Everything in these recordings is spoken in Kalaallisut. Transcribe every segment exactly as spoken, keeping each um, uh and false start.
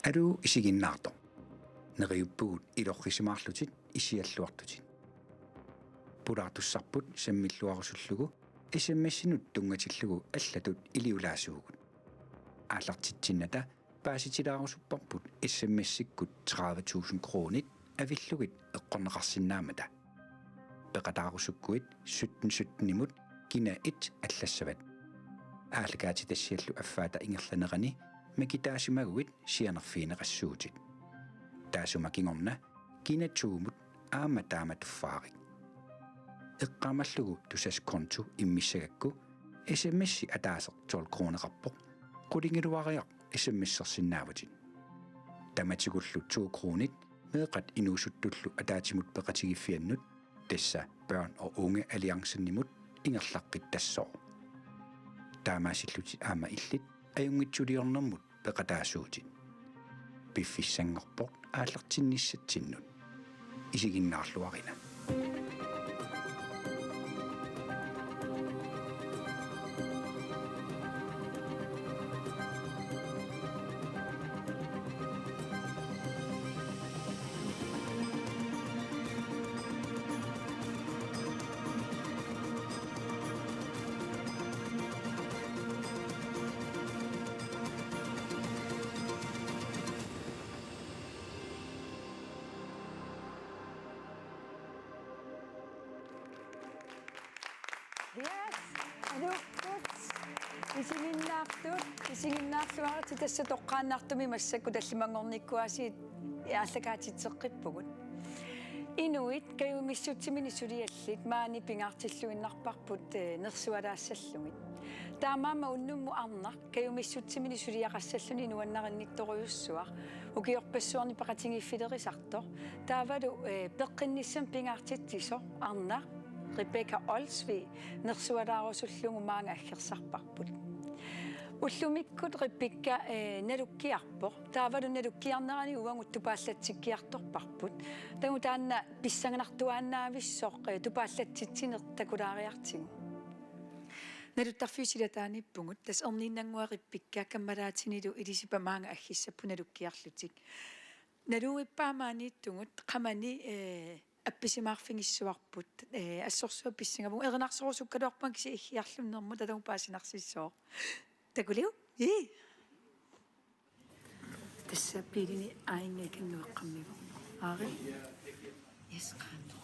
Aluu isiginnaartoq. Neriuppugut ilorrisimaarlutit isialluartutit. Pulaartussarput sammilluarusullugu S M S-inut tunngatillugu allatut iliulaasuugut. Aallartitsinnata paasitilaarusupparput S M S-ikkut tredive tusind kronit avillugit eqqorneqarsinnaammata. Peqataarusukkuit sytten sytten-imut kina et allassavat. Aallakaatitassiallu affaata ingerlanerani makitaasimaguit sianerfigineqassuutit. Taassuma kingorna kina to-mut aamma taama tuffaarik. Eqqaamallugu Tusass konto immissagakku S M S-i ataaseq tolv kroneqarpoq. Qulingiluariaq S M S-ersinnaavutit. Tamatigullu to kronit meeqqat inuusuttullu ataatsimut peqatigiiffiannut, tassa Børn og Unge Alliancen-imut, ingerlaqqittassooq. Taamaasillutit aamma illit ajunngitsuliornermut peqataasuutit. Piffissanngorpoq aallartinnissatsinnut. Isiginnaarluarina. Yes, aluukkut. Isiginnaartut, isiginnaarluaritsi, tassa toqqaannartumik massakkut tallimanngornikkuasiit aallakaatitseqqippugut. Inuit kajumissutsiminnik suliallit maani pingaartilluinnarparput, eh, nersualaassallugit. Taamaammat unnummut arnaq kajumissutsiminnik suliaqassalluni nuannarinnittorujussuaq, ukiorpassuarni peqatigiiffilerisartoq. Taavalu, eh, peqqinnissamut pingaartitsisoq arnaq Rebecca Olsvig nersualaarusullugu maanga aggersarparput. Ullumikkut Rebecca, eh, nalukkiarpoq. Taavalu nalukkiarnerani uagut tupaallatsikkiartorparput. Taanna pissanganartuaannaavissoq, eh, tupaallatsitsineq takulaariartigu. Naluttarfiup silataaniippugut, tassa erniinnannguaq Rebecca kammalaatinilu ilisipaa maanga aggissapput nalukkiarlutik. Naluvippaa maaniittugut qamani, eh, appisimaarfigissavarput, eh, assorsuaq pissangavugut, erinarsorusukkaluarpunga kisianni iggiarlunnermut atagu paasinarsissooq. Takuliuk? Ii. Tassa biilini aajuna ikanneqqammivoq. Aari. Yes, qaannoq.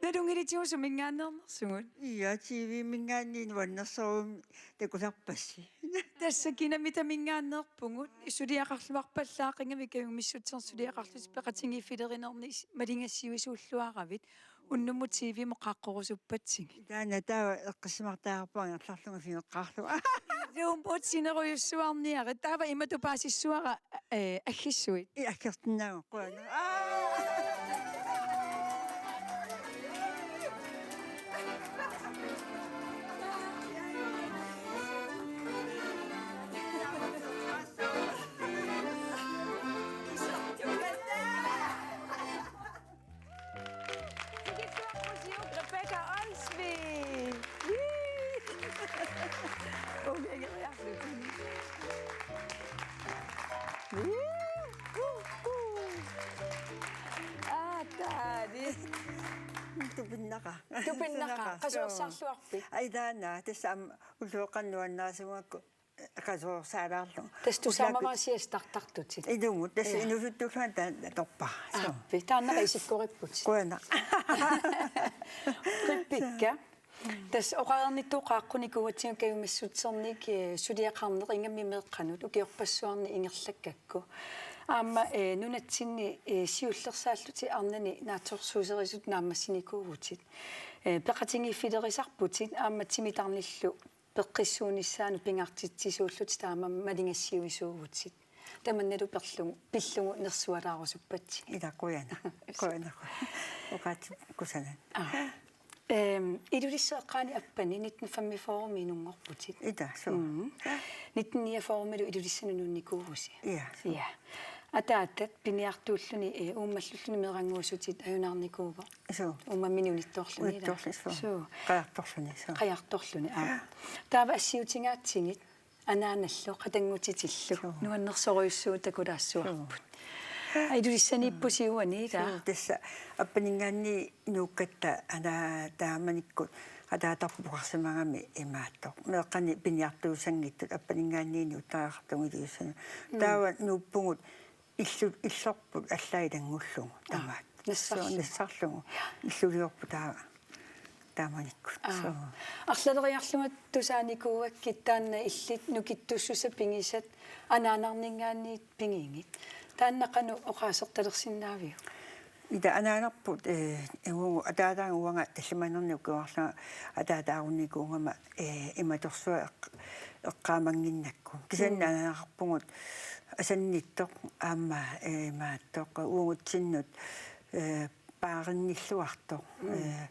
Nalunngilitigut suminngaanneernersugut? Ia, T V-minngaanniit nuannersorujussuarmik takusarpassi. Tassa kinami taminngaanneerpugut, suliaqarluarpallaaqigami kajumissutserneq suliaqarlusi peqatigiiffilerinerni is-, maligassiuisuulluaravit, unnummut T V-mut qaaqqorusuppatsigit. Taanna taava eqqissimartaarpunga angerlarlunga figeqqaarlunga. Luumpuut sinerujussuarniarit, taava imatut paasissuara, eh, aggissuit. Ii, aggertinnagu, qujanaq. Aa! Tikittuarpusiuk Rebecca Olsvig. Ii. Ungageriarlutik. Ii. Uu, uu. Aataali. Tupinnaqaaq. Tupinnaqaaq. Tupinnaqaaq. Qasuersaarluarpit? Ai, taanna. Tassa aamma ulloqeqqanut nuannarisumagakku. Qasuersaalaarlugu. Tassa tusaamavara siastartartutit. Ilumut, tassa. Ja. Inuusuttuullunga taanna atorpara. Suu. Aappi, taanna isikkoripputit. Qujanaq. Rebecca. Tassa oqareernittut qaaqqunikuugatsigu kajumissutsernik, eh, suliaqarneq ingammik meeqqanut ukiorpassuarni ingerlakkakku. Aamma, eh, nunatsinni, eh, siullersaallutit arnani naatsorsuuserisutut naammassinikuuvutit. Ee, peqatigiiffilerisarputit aamma timitarnillu peqqissuunissaanut pingaartitsisuullutit taama maligassiuisuuvutit. Tamannalu perlugu, pillugu nersualaarusuppatsigit. Ila qujanaq. Qujanaq. Oqaatsit kusanaq. Aa. Ehm, Ilulissat eqqaani Appani nitten femogfyrre-mi inunngorputit. Ila, suu. Mm. Nitten niogfyrre-milu Ilulissanut nuunnikuuvusi. Ila, suu. Ila. Ataatat piniartuulluni, eh, uummallulluni meerannguusutit ajunaarnikuuvoq. Suu. Uummamminik unittoorluni, ila. Unittoorluni, suu. Suu. Qajartorluni, suu. Qajartorluni, aa. Taava assiutigaatsigit anaanallu qatanngutitillu. Suu. Nuannersorujussuuvoq takulaassuarput. Suu. Aa, Ilulissaniippusi uani, ila. Suu, tassa Appaninngaanniit nuukkatta anaanat taamanikkut ataatarput oqarsimagami imaattoq: Meeqqanik piniartuussanngitsut Appaninngaanniit nuuttariaqartugut Ilulissanut. Mm. Taava nuuppugut illu-, illorput allaat ilanngullugu. Aa, tamaat. Nassarlugu. Suu, nassarlugu. Illuliorput taava. Taamanikkut. Aa. Suu. Arlaleriarlunga tusaanikuugakkit taanna illit nukittussuseq pigisat anaanarninngaanniit pigigit. Taanna qanoq oqaasertalersinnaaviuk? Ila anaanarput, eh, uagut ataataga uanga tallimanernik ukiorarlunga ataataarunnikuugama, eh, imatorsuaq eq-, eqqaamannginnakku. Kisianni, mm, anaanaqarpugut asannittoq aamma, eh, imaattoq uagutsinnut, eh, paarinnilluartoq. Mm. Eh,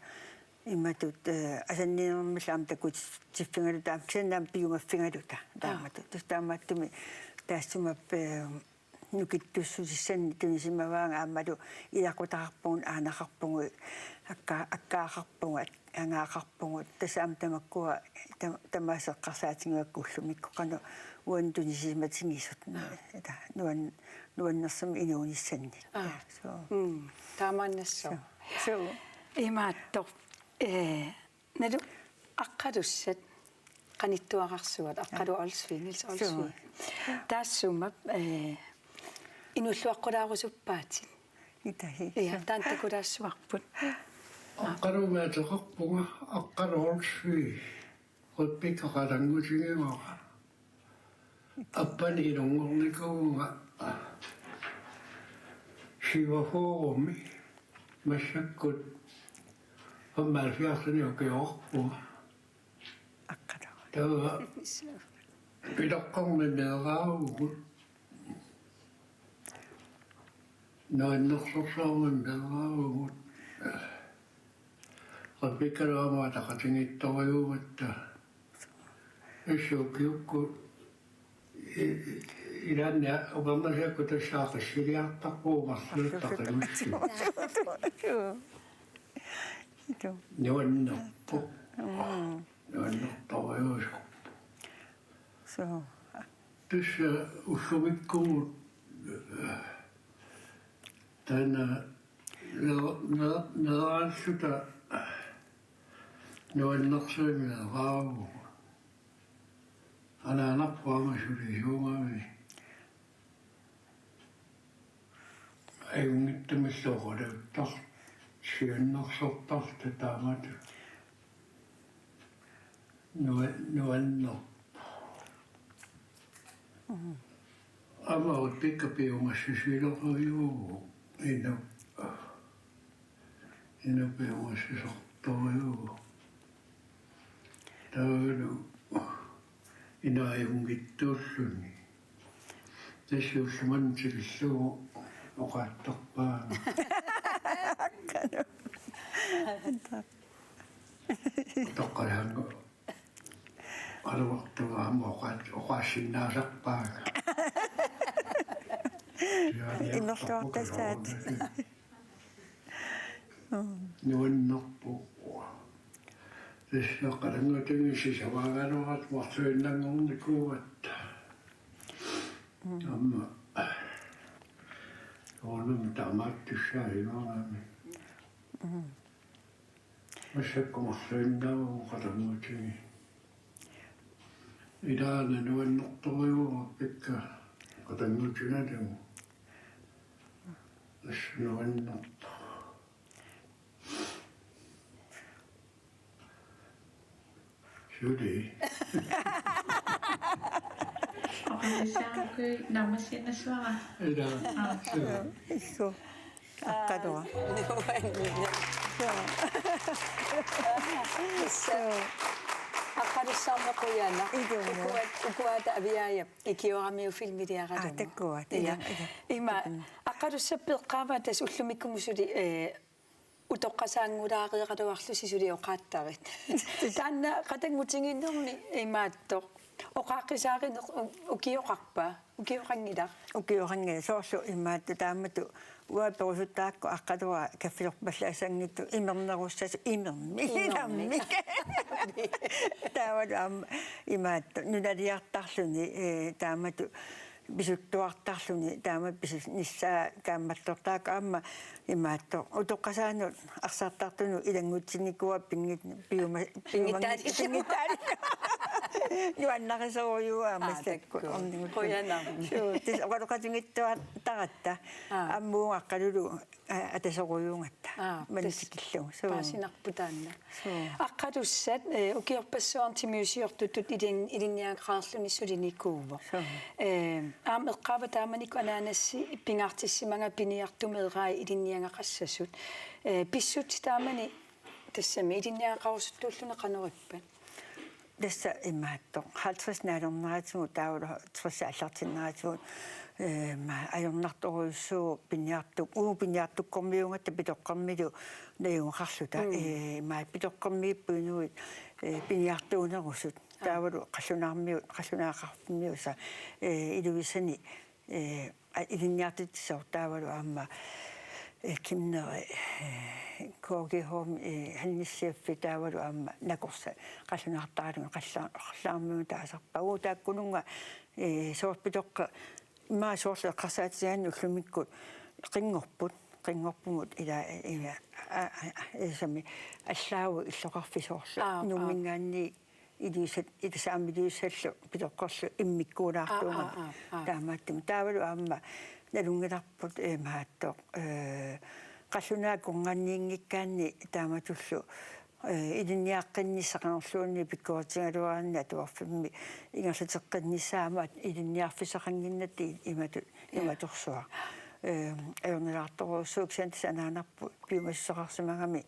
imatut, eh, asanninermillu aamma takutiffigaluta, aamma kisianni aamma piumaffigaluta. Aa. Taamatut. Tassa taamaattumik taassuma, eh, nukittussutissanik tunisimavaanga aammalu ilaqutaqarpugut, aanaqarpugut, akka-, akkaaqarpugut, at-, angaaqarpugut. Tassa aamma tamakkua tam-, tamaasa eqqarsaatigivakka ullumikkut qanoq uannut tunisimatigisut. Aa. Ila nuan-, nuannersumik inuunissannit. Aa. Suu. Mm. Taamaannassooq. Suu. Suu. Imaattoq. Ee, nalu Aqqalussat qanittuararsuat, Aqqaluk Olsvig, Niels Olsvig. Suu. Taassuma, eh, inuulluaqqulaarusuppaatit. Ila. Ija, suu. Taanna takulaassuarput. Aqqalummik ateqarpunga, Aqqaluk Olsvig, Rebekka, qatanngutigivara. Appani inunngornikuuvunga syvogfyrremi, massakkut femoghalvfjerdsini ukioqarpunga. Aqqaluk. Taava Piloqqormi meeraavugut. Nuannersorsuarmi meeraavugut. Rebekkalu aamma ataqatigiittorujuugatta. Tassa ukiukkut i-, i-, ilaanni upernasiakkut tassa aqissiliartarpugut marluuttaqigussi. Suu. Nuannerpoq. Mm. Nuannertorujuusoq. Suu. Tassa ullumikkut taanna ner-, ner-, neraalluta nuannersuineq eraavugut. Anaanarpoq aamma sulisuugami. Ajunngitsumillu oqaluttarluta, siunnersortarluta taamatut. Nua-, nuannerpoq. Mhm. Aamma Rebekka piumassusilerujuuvoq, inuk. Inuk piumassusertorujuuvoq. Taavalu inuk ajunngitsuulluni. Tassa ulloq manna tikillugu oqaattarpaanga. Utoqqalaannguaq. Aluartuga aamma oqaat-, oqaassinnaasarpaanga. Imerluartassaat. Mm. Nuannerpoq. Tassa qatanngutigiit sisamaagaluarat marluinnanngornikuugatta. Mm. Aamma. Soorunami tamaattussaasimagamik. Mm. Massakkut marluinnaavagut qatanngutigiit. Ilaana nuannertorujuuvoq Rebekka qatanngutigalugu. Tassa nuannertoq. Suli. Oqalussaarakku naammassiinnassavara. Ila. Aa. Suli. Issu. Aqqalua. Aqqalussaarneq qujanaq. Ilumut. Ukua-, ukuata Aviaajap ikioramiuk filmiliaralugu. Aa, takuat. Ia. Ilaa, ilaa. Ima, mm, Aqqalussappi eqqaavaa tassa ullumikkut suli, eh, utoqqasaanngulaareeraluarlusi suli oqaattarit. Taanna qatanngutigiinnermi imaattoq. Oqaaqqisaarineq u-, ukioqarpa? Ukioqanngilaq. Ukioqanngilaq. Soorlu imaattoq taamatut uanga perusuttarakku aqqalua kaffilerpallaasanngitsoq imernerussasut imermik. Imermik. Ilammik. Taavalu aamma imaattoq nunaliartarluni, eh, taamatut pisuttuartarluni taamatut pisunnissaa kaammattortaaq aamma imaattoq utoqqasaanut arsartartunut ilanngutsinnikuuara pinngit-, piuma-, piumanngit-, pinngitsaalikkama. Pinngitsaalikkama. Nuannarisorujuuara. Aa, massakkut. Takuuk. Orniguttu. Qujanaq. Suu, tassa oqaloqatigiittuartaratta. Aa. Aamma uunga aqqalulu, aa, atasorujuugatta. Aa, manis-, tassa tikillugu. Suu. Paasinarpoq taanna. Suu. Aqqalussat, eh, ukiorpassuarni timiusiortutut ilin-, ilinniagaqarluni sulinikuuvoq. Suu. Eh, aamma eqqaavaa taamanikkut anaanassi pingaartissimanga piniartut meerai ilinniagaqassasut. Eh, pissutsit taamani tassami ilinniagaqarusuttuulluni qanoq ippat? Tassa imaattoq. Halvtreds naalerneratigut taavalu tres aallartinneratigut, eh, ma-, ajornartorujussuuvoq piniartup-, uagut piniartukkormiuugatta pitoqqarmilu najugaqarluta. Mm. Eh, ima pitoqqarmiipput inuit, eh, piniartuunerusut. Aa. Taavalu qallunaarmiut, qallunaaqarfimmiusa, eh, Ilulisani, eh, a-, ilinniartitsisoq taavalu aamma, eh, Kimneri, eh, K G H-mi, eh, Hannissiaffi taavalu aamma nakorsat qallunaartaralugit qalla-, qallaarmiunut taasarpagut taakkununnga, eh, soorlu pitoqqat, ima soorlu eqqarsaatigigaanni ullumikkut qinngorput, qinngorpumut ila, ila, a, a, a, isami, allaavoq illoqarfik soorlu. Aap, aap. Nuumminngaanniit Ilulissat, Ilulissat aamma Ilulissallu pitoqqarlu immikkuulaartuugami. Aa, aa, aa, aa. Taamaattumik. Taavalu aamma nalunngilarput imaattoq, eh, qallunaat akornanniinngikkaanni taamatullu, eh, ilinniaqqinnissaq qanorluunniit pikkoritigaluaraanni atuarfimmi ingerlateqqinnissaa aamma ilinniarfissaqannginnatta imatut, ja, imatorsuaq. Eh, ajornalaartorujussuuvoq kisianni tassa anaanarput piumassuseqarsimagami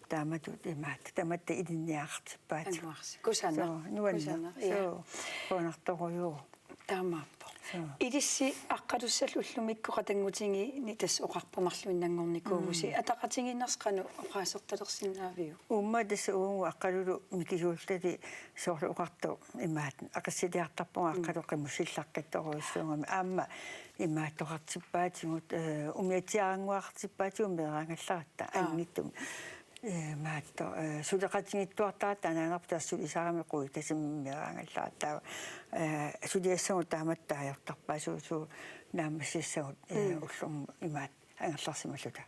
taamatut imaattoq tamatta ilinniaqartippaatit. Anguarsi. Kusanaq. Suu, nuanneq. Kusanaq, ja. Suu, qujanartorujuuvoq. Taamaappoq. Suu. Ilissi Aqqalussallu ullumikkut qatanngutigiinni tassa oqarpoq marluinnanngornikuuvusi. Mm. Ataqatigiinnersi qanoq oqaasertalersinnaaviuk? Uumma tassa uagut aqqalulu mikisuulluta soorlu oqartoq imaattoq aqassiliartarpunga, mm, aqqalu qimussillaqqittorujussuugami. Aamma imaattoqartippaatigut, eh, umiatsiaannguaqartippaatigut meeraagallaratta. Aa. Anngittumik. Eh, imaattoq, eh, suleqatigiittuartaratta anaanarput tassa sulisarami quitasimmi meeraagallaratta. Eh, suliassagut taamatut taajortarpaat suut naammassissagut, eh, mm, ullormut imaattoq angerlarsimalluta.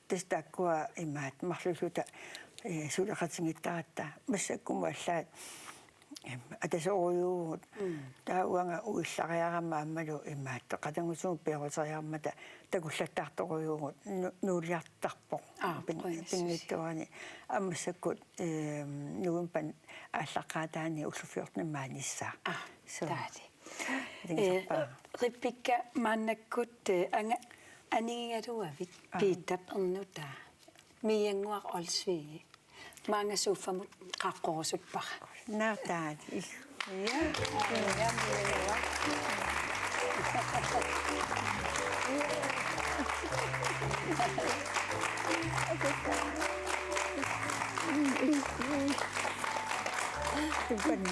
Tassa taakkua imaattoq marluulluta, eh, suleqatigiittaratta. Massakkumut allaat, em, atasorujuuvugut. Mm. Taava uanga uillariarama aammalu imaattoq qatanngutigut peeruteriarmata takullattartorujuuvugut nu-, nuuliartarpoq. Aa, pin-, qujanassusi. Pinngitsoorani. Aamma massakkut, em, novembarip aallaqqaataani ullut fjorten maanissaa. Aa, suu. Taali. Iligisarpaa. Eh, Rebekka, maannakkut, eh, anga-, anigigaluavit, aa, Piitap ernutaa. Miannguaq Olsvig. Maanga soffamut qaaqqurusuppara. Naa, taali. Ja. Ja, ja, ja. Tupanna.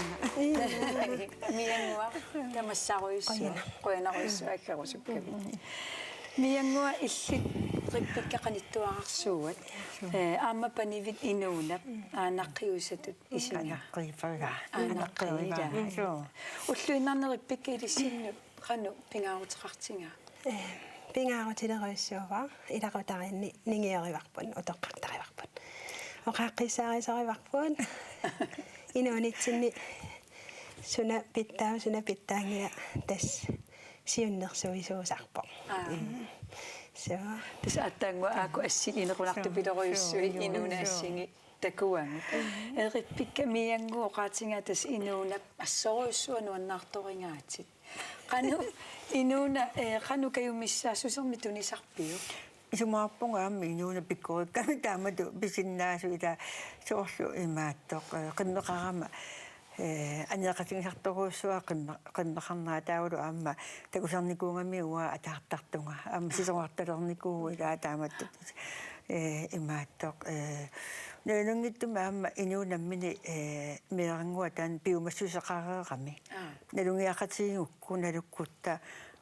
Miannguaq, tamassarujussuaq, qujanaq. Qujanarujussuaq aggerusukkavit. Miannguaq, illit Rebekka qanittuararsuuat. Eh, aamma panivit inuunap aanaqqiuisatut isiga. Aanaqqiipaga. Aanaqqiipaga. Aanaqqiipaga. Suu. Ulluinnarni Rebekka ilissinnut qanoq pingaaruteqartigaa? Eh, pingaarutilerujussuuara, ilaqutariinni ningiorivarput, utoqqartarivarput. Oqaaqqissaarisoraarput. Inuunitsinni suna pitsaava, suna pitsaanngilaq tassa siunnersuisuusarpoq. Aa. Mm. Suu. Tassa aatsaannguaq aajuku assit inequnartupilorujussuit, suu, suu, inuuneq, suu, assingi takuagut. Mm. Rebekka, Miannguaq oqaatigaa tassa inuunap assorujussuaq nuannaartorigaatit. Qanoq inuuna, eh, qanoq kajumissaassusermik tunisarpiuk? Isumaqarpunga aamma inuuneq pikkorikkami taamatut pisinnaasut, ila soorlu imaattoq, eh, qimmeqarama, eh, aneeqatigisartorujussuara qimme-, qimmeqarnera, taavalu aamma takusarnikuugamiuk uanga ataartartunga, aamma sisorartalernikuuvoq ila taamatut, eh, imaattoq, eh, nalunanngitsumik aamma inuuneq nammineq, eh, meerannguaq taanna piumassuseqareerami. Aa. Nalunngiaqatigigukku nalukkutta,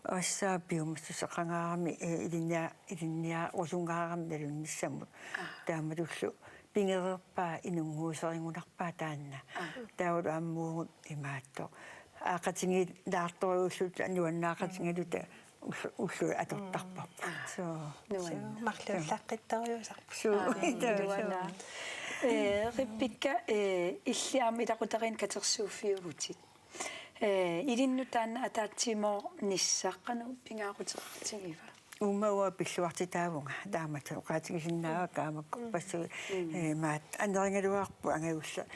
tassa piumassuseqangaarami, eh, ilinnia-, ilinniarusungaarami nalunnissamut. Aa. Taamatullu pigereerpaa, inunnguuserigunarpaa taanna. Aa. Taavalu aamma uagut imaattoq, aaqqatigilaartorujussuulluta nuannaaqatigaluta ullu-, ullut atortarparput. Aa. Suu. Nuann-. Suu, marluullaqqittorujussuusarput. Suu. Aa, taava nuanna. Suu. Eh, Rebekka, eh, illit aamma ilaqutariinnik katersuuffiuvutit. Eh, ilinnut taanna ataatsimoornissaq qanoq pingaaruteqartigiva? Uummaua pilluartitaavunga, taamatut oqaatigisinnaavakka aamma korpassuit, mm, eh, maat anerigaluarput angajulleq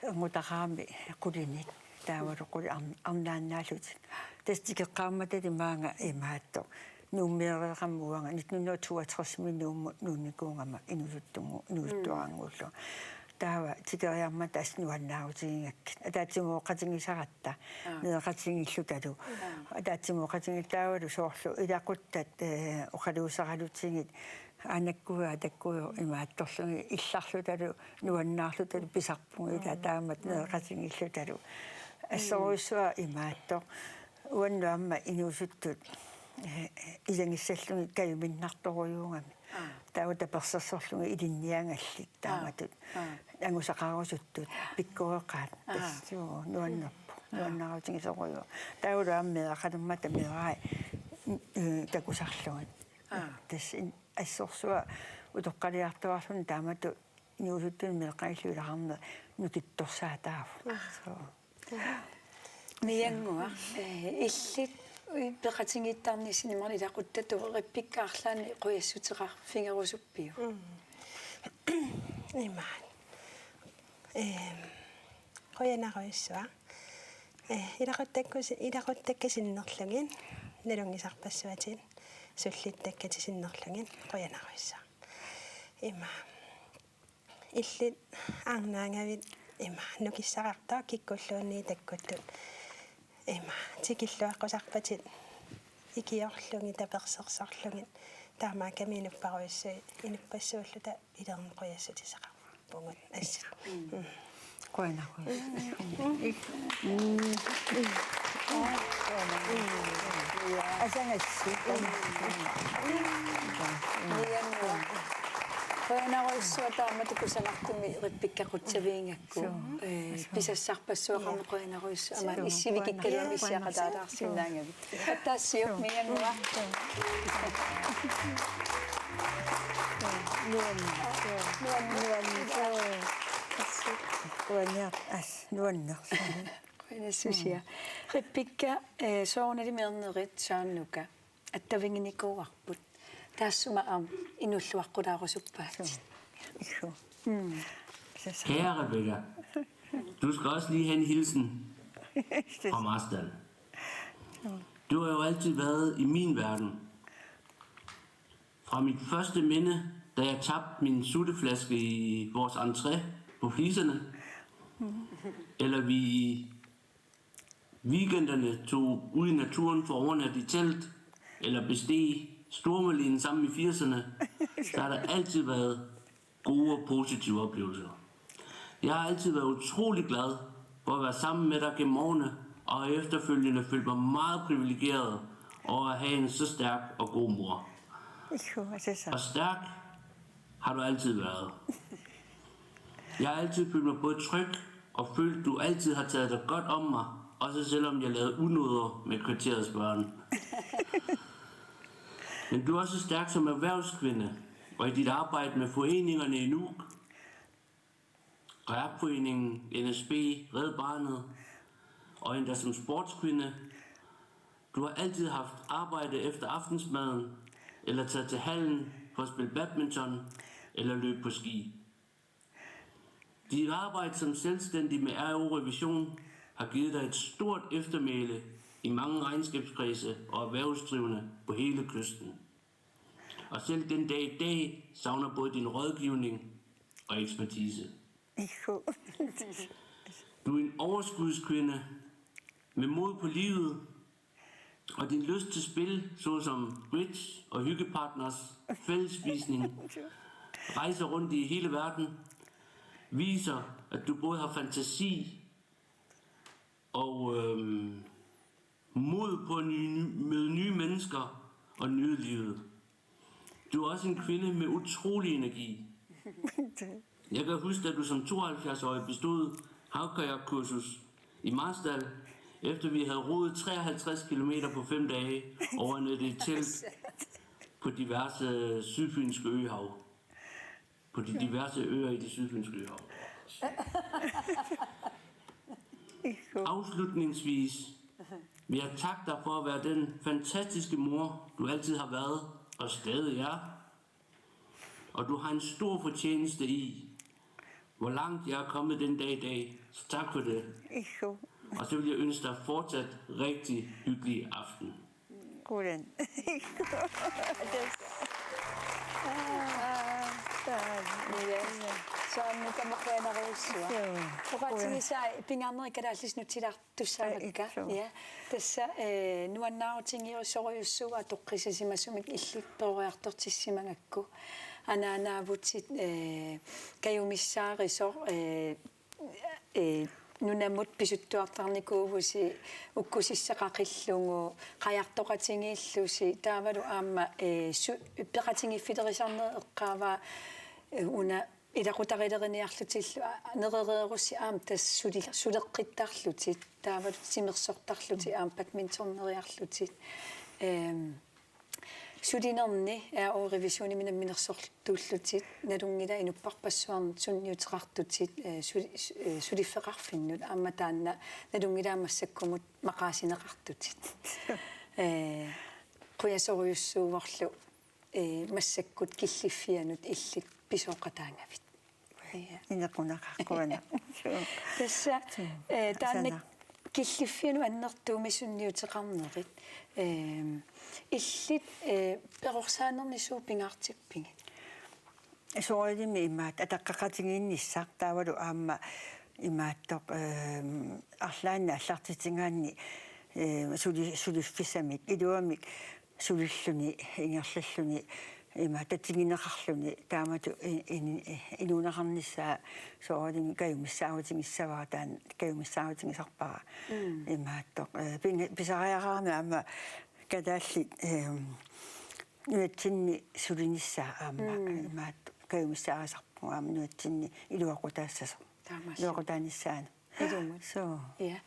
erngutaqarami qulinik, taavalu qulit arn-, arnaannaallutik. Tassa tikeqqaarmatali maanga imaattoq. Nuummeereerama uanga nitten hundrede og toogtres-imi Nuummut nuunnikuugama inuusuttungu-, inuusuttuarannguullugu. Taava tikeriarmata assut nuannaarutigigakkit. Ataatsimooqatigisaratta. Aa. Meeqatigiillutalu. Aa. Ataatsimooqatigiit taavalu soorlu ilaquttat, eh, oqaluuseralutigit. Aanakkuit, aatakkut imaattorlugit illarlutalu, nuannaarlutalu pisarpugit ila taamatut meeqatigiillutalu. Assorujussuaq imaattoq. Uannut aamma inuusuttut, eh, ilagissallugit kajuminnartorujuugami. Aa. Taava tapersersorlugit ilinniagallit taamatut. Aa. Angusaqarusuttut pikkoreqaat. Aa. Tassa nuannerpoq. Aa. Nuannaarutigisorujussuuvoq. Taavalu aamma meeraqalermata meerai, mm, takusarlugit. Aa. Tassa in-, assorsuaq utoqqaliartuaarluni taamatut inuusuttunik meeqqanillu ilaqarneq nukittorsaataavoq. Aa. Suu. Miannguaq, eh, illit peqatigiittarnissannut imaluunniit ilaquttatut Rebekka arlaannik qujassuteqarfigerusuppiuk? Mm. Imaat. Ehm, qujanarujussuaq. Eh, ilaquttakku si-, ilaquttakka sinnerlugit, nalunngisarpassuatit, sullittakkatit sinnerlugit, qujanarujussuaq. Ima. Illit arnaagavit ima nukissaqartoq kikkulluunniit takkuttut. Ima tikilluaqqusarpatit ikiorlugit tapersersorlugit taamaakkami inupparujussuit inuppassuulluta ilerneq qujassutissaqarpugut assut. Mm. Qujanaq. Mm. Asangassi. Qujanarujussuaq taamatut kusanartumik Rebekka qutsaviigakku. Suu. Eh, suu. Pisassarpassuaqarmat qujanarujussuaq. Aamma suu. Issivikikkaluamik issiaqataalaarsinnaagavit. Attaasiup miannguaq. Nuann-, nuann-, nuann-, nuann-, as-, nuanneq. Qujanassusia. Rebekka, eh, soorunalimi ernerit Søren Nuka attaviginikuuarput. Taassuma aamma inuulluaqqulaarusuppaatit. Suu. Mm. Kære Rebekka, du skal også lige have en hilsen fra Marstal. Du har jo altid været i min verden. Fra mit første minde, da jeg tabte min sutteflaske i vores entré på fliserne, eller vi i weekenderne tog ud i naturen for at overnatte i telt, eller besteg Stormalene sammen i firserne, så har der altid været gode og positive oplevelser. Jeg har altid været utrolig glad for at være sammen med dig gennem årene, og har efterfølgende følt mig meget privilegeret over at have en så stærk og god mor. Suu, se sa. Og stærk har du altid været. Jeg har altid følt mig både tryg og følt, du altid har taget dig godt om mig, også selvom jeg lavede unåder med kvarterets børn. Men du er også stærk som erhvervskvinde, og i dit arbejde med foreningerne i Nuuk, Kajak-foreningen, N S B, Red Barnet, og endda som sportskvinde. Du har altid haft arbejde efter aftensmaden, eller taget til hallen for at spille badminton, eller løbe på ski. Dit arbejde som selvstændig med R O Revision har givet dig et stort eftermæle i mange regnskabskredse og erhvervsdrivende på hele kysten. Og selv den dag i dag savner både din rådgivning og ekspertise. Ikku. Du er en overskudskvinde med mod på livet, og din lyst til spil, såsom bridge og hyggepartners, fællesspisning, rejser rundt i hele verden, viser, at du både har fantasi og øhm, mod på at nye, møde nye mennesker og nyde livet. Du er også en kvinde med utrolig energi. Jeg kan huske, at du som tooghalvfjerds-årig bestod havkajakkursus i Marstal, efter vi havde roet treoghalvtreds kilometer på fem dage, overnattet i telt på diverse sydfynske øhav. På de diverse øer i det sydfynske øhav. Afslutningsvis vil jeg takke dig for at være den fantastiske mor, du altid har været og stadig er. Og du har en stor fortjeneste i, hvor langt jeg er kommet den dag i dag. Så tak for det. Ikku. Og så vil jeg ønske dig fortsat rigtig hyggelig aften. Kuulan. Soormi tamakkuinarujussuaq. Oqaatigisaa pingaarnerit kalaallisut nutsilaartussaavakka. Ja. Tassa eh, nuannaarutigisorujussuuvoq atoqqissisimasumik illit peroriartortissimagakku. Anaanaavutit eh, kajumissaarisor eh, eh, nunamut pisuttuartarnikuuvusi ukkusissaq qaqillugu qajartoqatigiillusi taavalu aamma eh, su- peqatigiiffilerisaarnerit eqqaavaa eh, una ilaqutarileriniarlutillu nerereerussi aamma tassa suli- suleqqittarlutit taavalu timersortarlutit aamma badminterneriarlutit. Ehm, sulinerni eh, revisionimi namminersortuullutit nalunngilat inuppassuarnut sunniuteqartutit eh, suli- eh, suliffeqarfinnut aamma taanna nalunngilat massakkumut maqaasineqartutit. Eh, qujasorujussuuvorlu eh, massakkut killiffianut illit pisooqataagavit. Ja. Inequnaqaaq. Tassa eh, taanna killiffianut annertuumik sunniuteqarnerit. Eh, illit eh, perorsaanerni suut pingaartippigit? Soorunami imaattoq ataqqeqatigiinnissaq taavalu aamma imaattoq eh, arlaanni aallartitsigaanni eh, suli- suliffissamik iluamik sulilluni ingerlalluni ima tatigineqarluni taamatut i- i- inuuneqarnissaa soorunami kajumissaarutigisarpara taanna kajumissaarutigisarpara imaattoq eh, pinga- pisariaqarami aamma kalaallit eh, nunatsinni sulinissaa aamma imaattoq kajumissaarisarpugut aamma nunatsinni iluaqutaassasoq. Taamaalilluni. Iluaqutaanissaanut. Ilumut. Suu. Ja.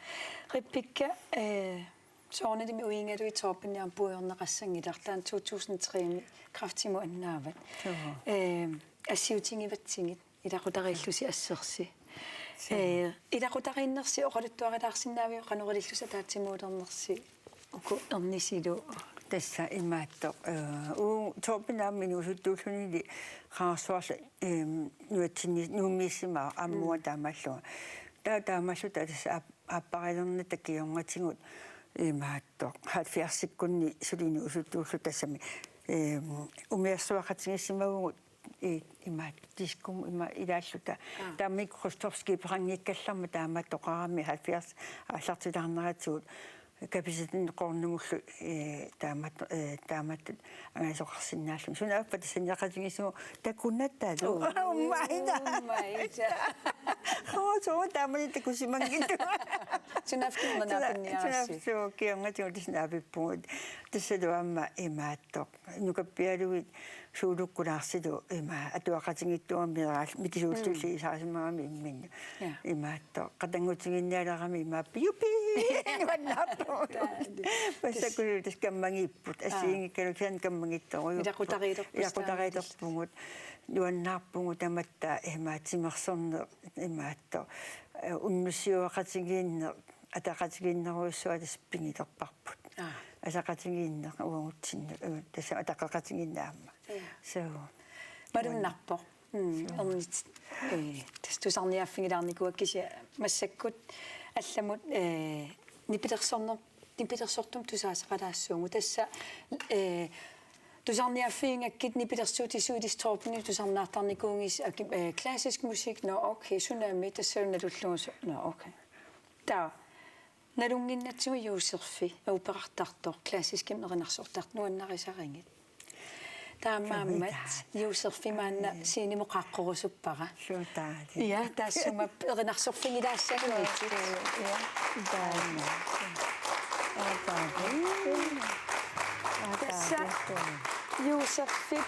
Rebekka eh, soorunalimi uigaluit Torbenip aamma puigorneqassanngilaq taanna to tusind tre-mi kræftimut annaavat. Suu. Eh, assiutigivatsigit ilaqutariillusi assersi. Eh, ilaqutariinnersi oqaluttuarilaarsinnaaviuk qanoq ilillusi ataatsimuulernersi uku ernisilu? Tassa imaattoq eh, uu Torben aamma inuusuttuullunili qangarsuarli eh, nunatsinni Nuummiissimasoq aamma uanga taamaallugu. Taava taamaalluta tassa aap- aapparilernatta kingornatigut imaattoq halvfjerdsikkunni suli inuusuttuulluta tassami eh, umiarsuaqatigiissimavugut i- ima diskomut ima ilaalluta. Taamani Krustorff skiberanngikkallarmat taamaattoqarami halvfjerds aallartilaarneratigut kapitalinnut qoornumullu eh, taamat eh, taamatut angalasoqarsinnaalluni. Sunaaffa tassaniaqatigiissuugut takunattalu. Ummaina. Ummaina. Qoosuugut taamani takusimanngitsugut. Sunaaffa nunarpinniarsi. Sunaaffa kingornatigut tassa naapippugut. Tassalu aamma imaattoq. Nukappialuit suulukkulaarsilu ima atuaqatigiittuami mineraalli mikisuullulli isaasimagamik imminnut. Ja. Imaattoq qatanngutigiinnialerami imaappoq jupi. Nuannaarpugut. Massakkut tassa kammagiipput. Assigiinngikkaluarluni kammagiittorujuupput. Ilaqutariilerpugut. Ilaqutariilerpugut. Nuannaarpugut tamatta imaattoq timersorneq imaattoq. Eh, unnussiueqatigiinneq ataqatigiinnerujussuaq tassa pigilerparput. Aa. Ataqatigiinneq uagutsinnut, eh, tassa ataqeqatigiinneq aamma. Ja. Suu. Malunnarpoq. Mm, ernitit. Eh, tassa tusarniaaffigilaarnikuuakka kisianni massakkut allamut eh, nipilersorner-, nipilersortumik tusaasoqalaassuugut. Tassa eh, Tusarniaaffigingakkit nipilersuutit Suilis Torbenip tusarnaartarnikuuginnarsi aki-, eh, klassisk musik, nå okay, Tsunami, tassalu nalullugu su-, nå okay. Taava, nalunnginnatsigu Josefi operartartoq, klassiskimik erinarsortartoq nuannarisarigit. Taamaammat Josefi maanna scenemut qaaqqurusuppara. Suu taali. Ja, taassuma erinarsorfigilaassaginnitsit. Ja, taama. Aa, taama. Tassa Josefip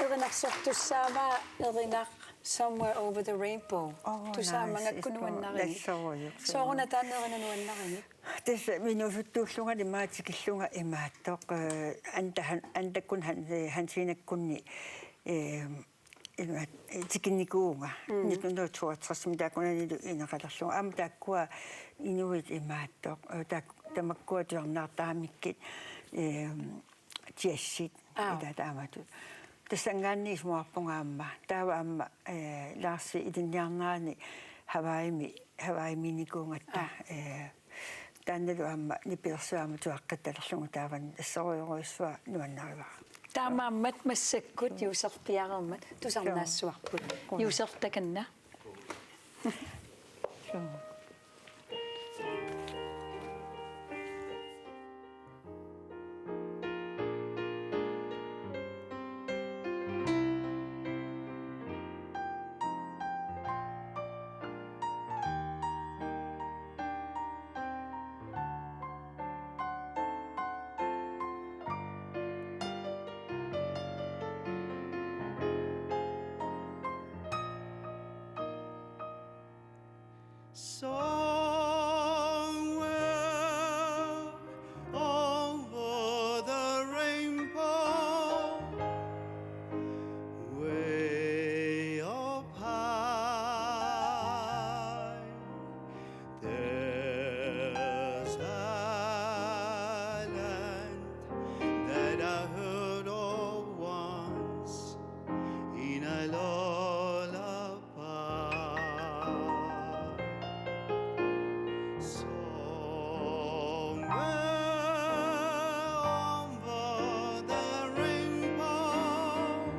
erinarsortussaavaa erinaq Somewhere Over the Rainbow. Oh, tusaamagakku nice. Nuannarigit. That's so good. Sooruna taanna erinaq nuannarigit? Tassa minusuttuullungali maani tikillunga imaattoq, eh, Anda Han-, Andakkunni Han-, eh, Hansenakkunni, eh, imaat-, eh, tikinnikuuvunga. Mm. Nitten hundrede og toogtres, taakkunanilu ineqalerlunga. Aamma taakkua inuit imaattoq, eh, taak-, tamakkua tusarnaartaramikkit, eh, jazzit, aap, ila taamatut. Tassanngaanniit isumaqarpunga aamma. Taava aamma, eh, Larsi ilinniarnerani Hawaiimi, Hawaiimiinnikuugatta, aap, eh, taannalu aamma nipilersuut aamma tuaqqittarlugu taavani assorujussuaq nuannarivara. Taamaammat massakkut Josef piareermat tusarnaassavarput. Joo. Josef, takanna. Joo. Somewhere over the rainbow, way up high, there's a land that I heard of once in a lullaby. Somewhere over the rainbow,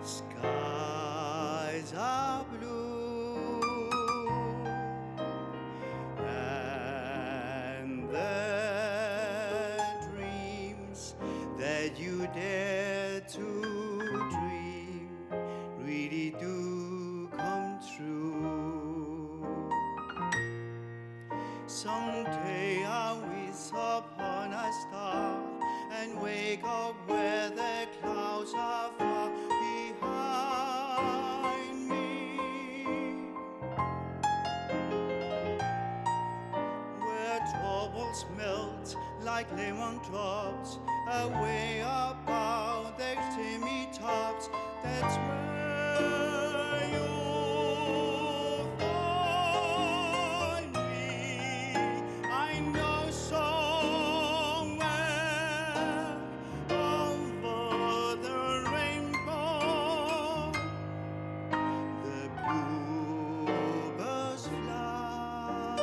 skies are blue, and the dreams that you dare to dream really do come true. Someday I'll wish upon a star and wake up where the clouds are far behind me, where troubles melt like lemon drops away above the chimney tops. That's where you'll find me. I know somewhere over the rainbow the bluebirds fly.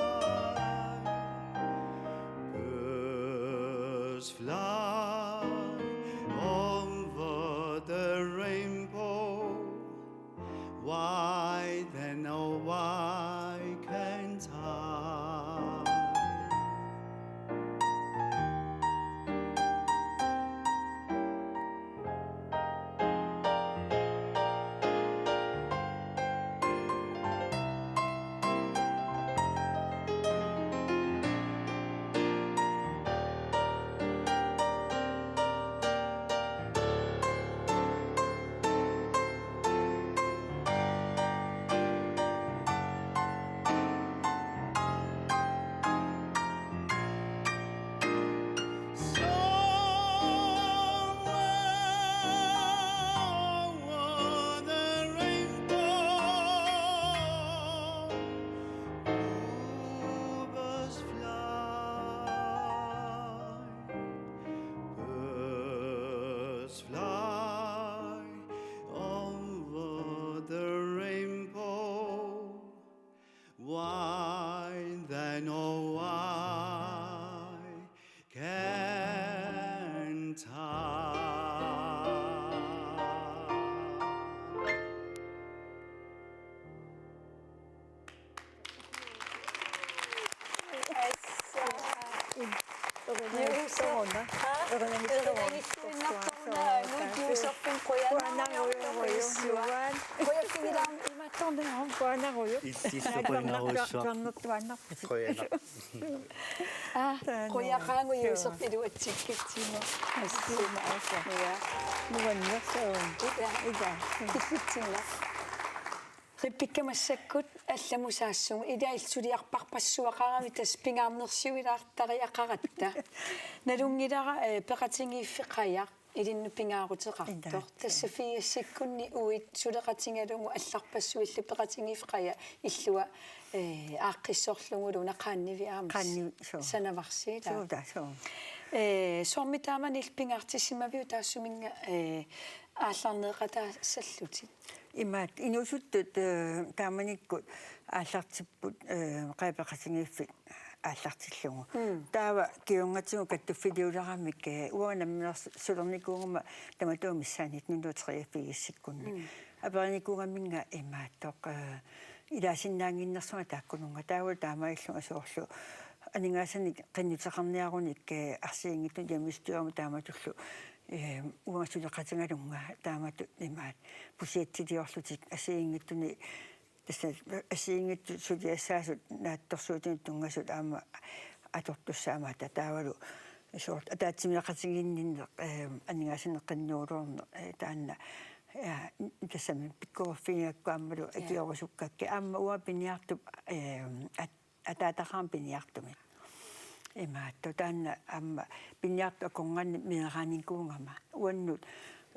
Birds fly over the rainbow. Why then, oh, why can't I? Somewhere over the rainbow, bluebirds fly, birds fly over the rainbow. Why then, oh, why can't I? Juusorfinnartoruna. Erinagittuinnartoruna. Juusorfinnartoruna. Qujanarujussuaq. Qujanarujussuaq. Qujafigilaam imaattorniaruk. Qujanarujussuaq. Illissuaq qujanarujussuaq. Tuannertuaannarpusi. Qujanaq. Aa, taanna. Qujaqaanga. Joo. Juusorfiluatsikkitsimma. Assuma asa. Ja. Nuannersuaq. Ila. Ila. Kiffitsinnaq. Rebekka, massakkut allamut saassugut, ilaa, illit suliarpassuaqarami tassa pingaarnersiuilaartariaqaratta. Nalunngilara, eh, peqatigiiffik Qajaq ilinnut pingaaruteqartoq. Ilaa. Tassa firsikkunni uit suleqatigalugu allarpassuillu peqatigiiffik Qajaq illua, eh, aaqqissorlugulu una Qaannivik aamma. Qaannivik, suu. Sanavarsi, ilaa. Suu, taa, suu. Eh, soormi taamani illit pingaartissimaviuk taassuminnga, eh, aallarneeqataassallutit? Imaattoq inuusuttut, eh, taamanikkut aallartipput, eh, Qajaq peqatigiiffik aallartillugu. Mm. Taava kingornatigut kattuffiliularamik, eh, uanga namminersulernikuugama tamatuma missaani nitten hundrede og treogfirsikkunni. Mm. Aperinikuugaminnga imaattoq, eh, ilaasinnaannginnersunga taakkununnga. Taava taamaalillunga soorlu aningaasanik qinnuteqarniarunik, eh, arsiinngitsunik hjemmestyremut taamatullu, eh, uanga suleqatigalunga taamatut imaattoq pusiatsiliorlutik assigiinngitsunik, tassa assigiinngitsut suliassaasut naatsorsuutinut tunngasut aamma atortussaammat taavalu soorlu ataatsimiiqatigiinninneq, eh, aningaasanik qinnuuloorneq, eh, taanna, eh, tassami pikkoriffigigakkit aammalu, ja, akiorusukkakkit aamma uanga piniartup, eh, at-, ataataqarama piniartumik. Imaattoq taanna aamma piniartup akornanni meeraanikuugama. Uannut,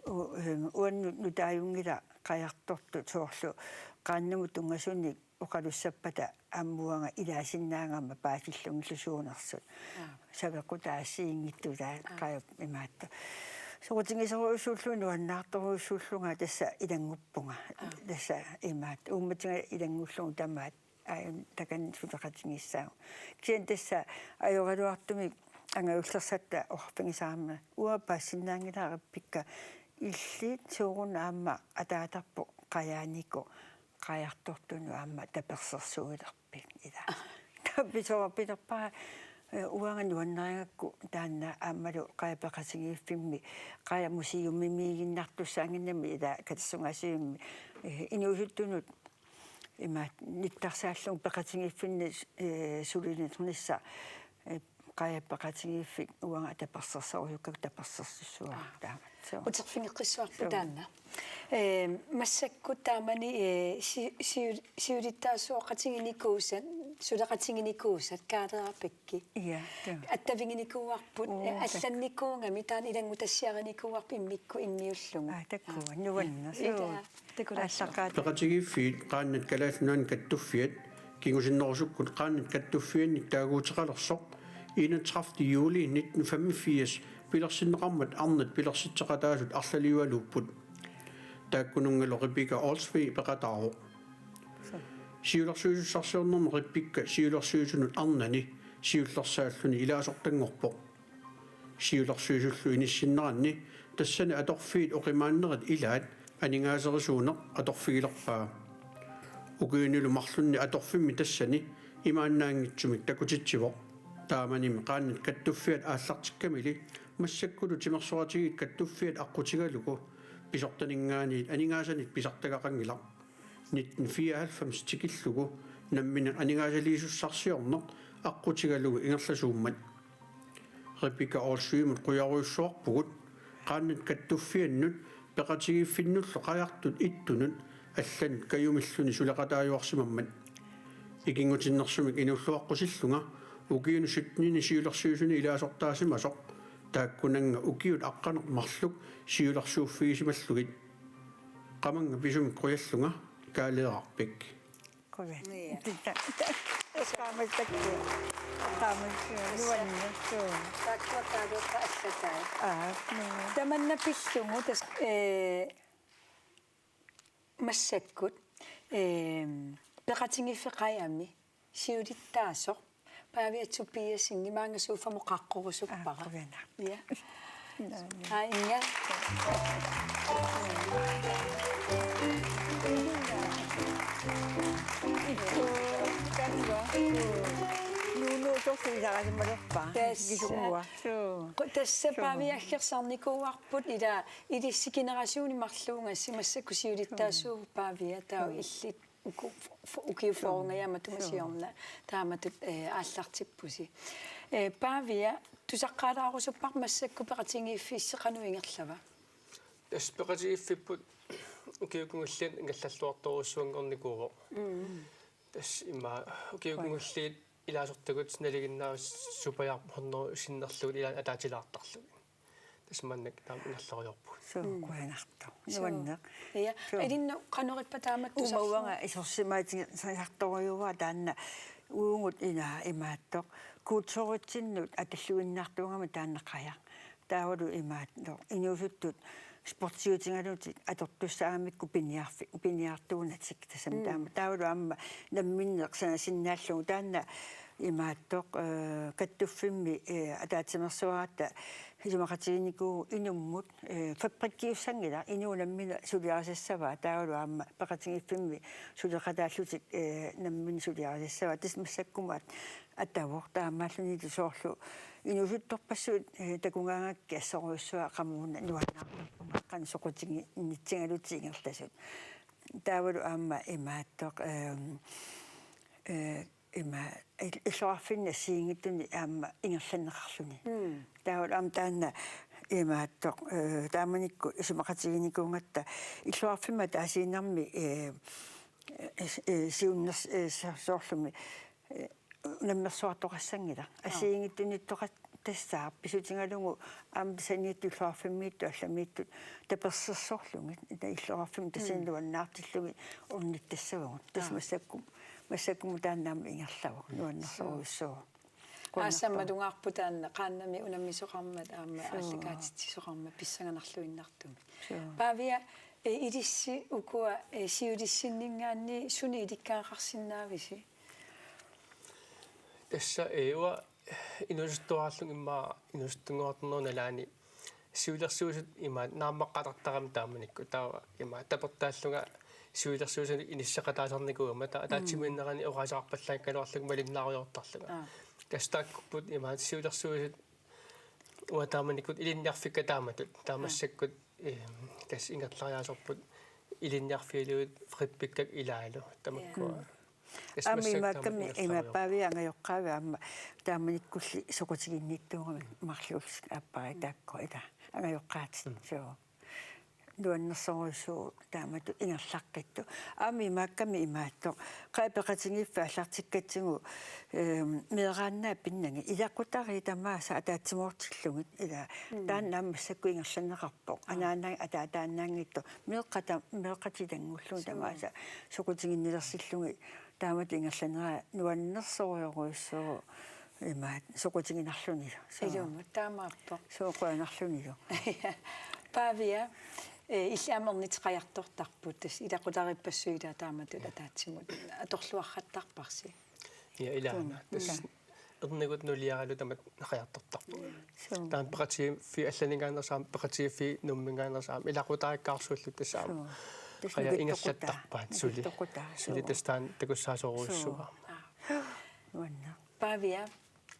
u-, em, uannut nutaajunngilaq qajartortut soorlu qaannamut tunngasunik oqalussappata aamma uanga ilaasinnaagama paasillunngilluinnarsuunersut. Aa. Saveqqutaasiinngitsuta. Aa. Qajap imaattoq. Soqutigisorujussuullunga nuannaartorujussuullunga tassa ilannguppunga. Aa. Tassa imaattoq. Uummatiga ilanngullugu tamaat. Aajuna takanna suleqatigiissaagut. Kisianni tassa ajoraluartumik angajullersatta oqarfigisarama. Uanga paasisinnaanngilara Rebekka illit sooruna aamma ataatarput qajaanikoq qajartortunut aamma tapersersuilerpit ilaa. Taava pisoorpilerpara, eh, uanga nuannarigakku taanna aammalu Qajaq peqatigiiffimmi, Qajaq museumimiiginnartussaannginnami ilaa katersugaasivimmi, eh, inuusuttunut ima nittarsaallunga peqatigiiffinni, eh, sulinernissaq, eh, Qajaq peqatigiiffik uanga tapersersorusukkakku tapersersussuara. Aa. Taama. Suu. Uterfigeqqissavarput. Suu. Taanna. Eh, massakkut taamani, eh, si-, siul-, siulittaasooqatiginikuusat, suleqatiginikuusat Kaaleeraq Bech-i. Ja, ja. Attaviginikuuarput, oo, eh, tak-, allannikuugami taanna ilanngutassiarinikuuarput immikkut immiullugit. Aa, takuuk, aa, nuanneq, ja, suu. Ilaa. Takulaassaaq. Aallaqqaat. Peqatigiiffiit qaannat Kalaallit Nunaanni Kattuffiat kingusinnerusukkut qaannat kattuffiannik taaguuteqalersoq enogtredivte juli nitten femogfirs pilersinneqarmat arnat pilersitseqataasut arlaliugaluupput. Taakkununngalu Rebekka Olsvig peqataavoq. Siulersuisussarsiornermi Rebekka siulersuisunut arnani siullersaalluni ilaasortanngorpoq. Siulersuisullu inissinneranni tassani atorfiit oqimaannerit ilaat aningaaserisuuneq atorfigilerpaa. Ukiunilu marlunni atorfimmi tassani imaannaanngitsumik takutitsivoq. Taamanimi qaannat kattuffiat aallartikkamili massakkutut timersoqatigiit kattuffiat aqqutigalugu pisortaninngaanniit aningaasanik pisartagaqanngilaq. Nitten fireoghalvfems tikillugu nammineq aningaasaliisussarsiorneq aqqutigalugu ingerlasuummat. Rebekka Olsvigimut qujarujussuarpugut qaannat kattuffiannut peqatigiiffinnullu qajartut ittunut allanut kajumilluni suleqataajuarsimammat. Ikinngutinnersumik inuulluaqqusillunga ukiuni syttenini siulersuisuni ilaasortaasimasoq taakkunannga ukiut aqqaneq marluk siulersuuffigisimallugit. Qamannga pisumik qujallunga, Kaaleeraq Bech. Qujan. Ja. Tassa. Eqqaamassakkut. Eqqaamassakkut. Tassa. Nuanneq, suu. Taakkua Kaaleeraq allatai. Aa, nuu. Tamanna pillugu tassa, eh, massakkut, eh, peqatigiiffik Qajami siulittaasoq Pavia Tobiassen maanga sofamu qaaqqurusuppara. Aa, qujanaq. Ja. Aa, inga. Ikku, kanva. Nuunuusorsuisa. Alimmalerpaa. Tassa. Kisunnguaq. Suu. Qu-, tassa Suu. Pavia aggersarnikuuarput ila ilissi generationi marluugassi massakkut siulittaasuuvoq Pavia taava Suu. Illit uku f-, f-, ukiut Suu. Fyrrengajaat matuma Suu. Siorna taamatut, eh, aallartippusi. Eh, Pavia tusaqqaalaarusuppara massakkut peqatigiiffissi qanoq ingerlava? Tassa peqatigiiffipput ukiut kingulliit ingerlalluartorujussuanngornikuuvoq. Mm. Tassa immaqa ukiut Qujan. Kingulliit ilaasortagut nalinginnaasut supajaarput hunnoruju sinnerlugit ilaanni ataatilaartarlugit. Tassa maannakkut taama ingerlarujoorpugut. Suu, Mm. qujanartoq. Suu. Nuanneq. Ja, Suu. Ilinnut qanoq ippa taamatut Uuma tusarlugu? Uanga isorsimaatigisartorujuuara taanna uagut ila imaattoq. Kulturitsinnut atalluinnartuugami taanna qajaq. Taavalu imaattoq. Inuusuttut sportsiutigalutik atortussaagamikku piniarfi-, piniartuunatik tassami Mm. taama. Taavalu aamma namminneq sanasinnaallugu taanna imaattoq, eh, kattuffimmi, eh, ataatsimeersuaratta isumaqatiginikuuvugut inummut, eh, fabrikkiussanngilaq inuup nammineq suliarisassavaa taavalu aamma peqatigiiffimmi suleqataallutik, eh, nammineq suliarisassavaa tassa massakkumaat atavoq taamaallunilu soorlu inuusuttorpassuit, eh, takugaangakkit assorujussuaq qamuuna nuannaarput qanoq soqutiginnitsigalutik ingerlasut. Taavalu aamma imaattoq, ehm, eh, ima il-, illoqarfinni assigiinngitsunik aamma ingerlanneqarluni. Mm. Taavalu aamma taanna imaattoq, eh, taamanikkut isumaqatiginikuugatta illoqarfimmi ataasiinnarmi, eh, eh, eh, siunners-, eh, so-, soorlumi, eh, unammersuartoqassanngilaq. Aa. Assigiinngitsunittoqassaaq pissutigalugu aamma saniatigut illoqarfimmiittut allamiittut tapersersorlugit. Ila illoqarfimmi tassani Mm. nuannaartillugit ornittassavagut. Tassa Aa. massakkum-, massakkumut taanna aamma ingerlavoq. Nuannersorujussuuvoq. Qujanartoq. Aasaq malugaarpoq taanna qaannamik unammisoqarmat aamma Suu. Aallakaatitsisoqarmat pissanganarluinnartumik. Suu. Pavia, eh, ilissi ukua, eh, siulissinninngaanniit sunik ilikkagaqarsinnaavisi? Tassa, eh, uanga inuusuttuarallarlunga immaqa inuusuttunnguartornerup nalaani siulersuisut imaattoq naammaqqatartaramik taamanikkut taava imaattoq tapertaallunga siulersuisunut inisseqataasarnikuugama taava Mm. ataatsimiinnerani oqaaseqarpallaakkaluarlunga malinnaarujoortarlunga. Aa. Tassa taakkuupput imaattoq siulersuisut uanga taamanikkut ilinniarfikka taamatut. Taava Aa. Massakkut, eh, tassa ingerlariaaserput ilinniarfigalugit frippikkakka ilaallu. Tamakkua. Ja. Mm. Tassa Aamma massakkut imaakkami taama ingerlarujoorput. Imaappaavi angajoqqaavi aamma taamanikkulli soqutiginnittuugami marluullutik aappariit taakku ila angajoqqaatit. Mm. Suu. Nuannersorujussuuvoq taamatut ingerlaqqittut. Aamma imaakkami imaattoq. Qaa peqatigiiffik aallartikkatsigu, ehm, meeraannaat pinnagit. Ilaqutariit tamaasa ataatsimoortillugit. Ila Mm. taanna aamma massakkut ingerlanneqarpoq. Aa. Anaanaga ataataannaanngitsoq. Meeqqata-, meeqqatit ilanngullugit Suu. Tamaasa soqutiginnilersillugit. Taamatut ingerlanera nuannersorujorujussuuvoq imaattoq soqutiginarlunilu. Suu. Ilumut, taamaappoq. Suu qujanarlunilu. Pavia, eh, illit aamma ernitit qajartortarput, tassa ilaqutariippassuit ilaat taamatut ataatsimut atorluarrattarparsi. Ja, ilaana. Tuum. Tassa Ja. ernigut nuliaralu tamatta qajartortarput. Suu. Taanna peqatigiiffiit allaninngaanneersut aamma, peqatigiiffiit Nuumminngaanneersut aamma, ilaqutariikkaarsuullutik tassa aamma. Suu. Tassa Qaja nukittoqutaa. Ingerlattarpaat suli. Nukittoqutaa, Suli suu. Tassa taanna takussaasorujussuuvoq. Suu. Aa. Nuanneq. Pavia,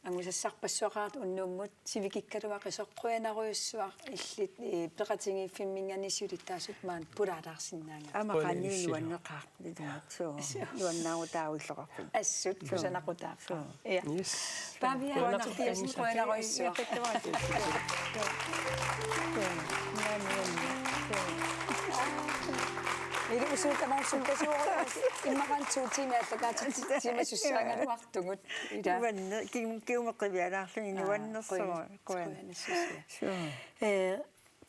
angusassarpassuaqarata unnummut sivikikkaluaqisoq, qujanarujussuaq illit, eh, peqatigiiffimminngaanniit siulittaasutut maani pulaalaarsinnaagavit. Aamma Qujanaq qaanniit issili. Nuanneqaaq. Ilumut, suu. Suu. Nuannaarutaavoq illoqarfik. Assut, suu. Kusanaqutaaqaaq. Suu. Ja. Yes. Pavia Qujanaq Mathiassen, issili. Qujanarujussuaq. Ilu usuut tamaat sukkasuuruit immaqa to timer aallakaatitsimasussaagallartugut. Ila. Nuanneq, kim-, kiumeqqivialaarluni Aa, nuannersoq. Qujan-, qujan-, qujanassusia. Suu. Eh,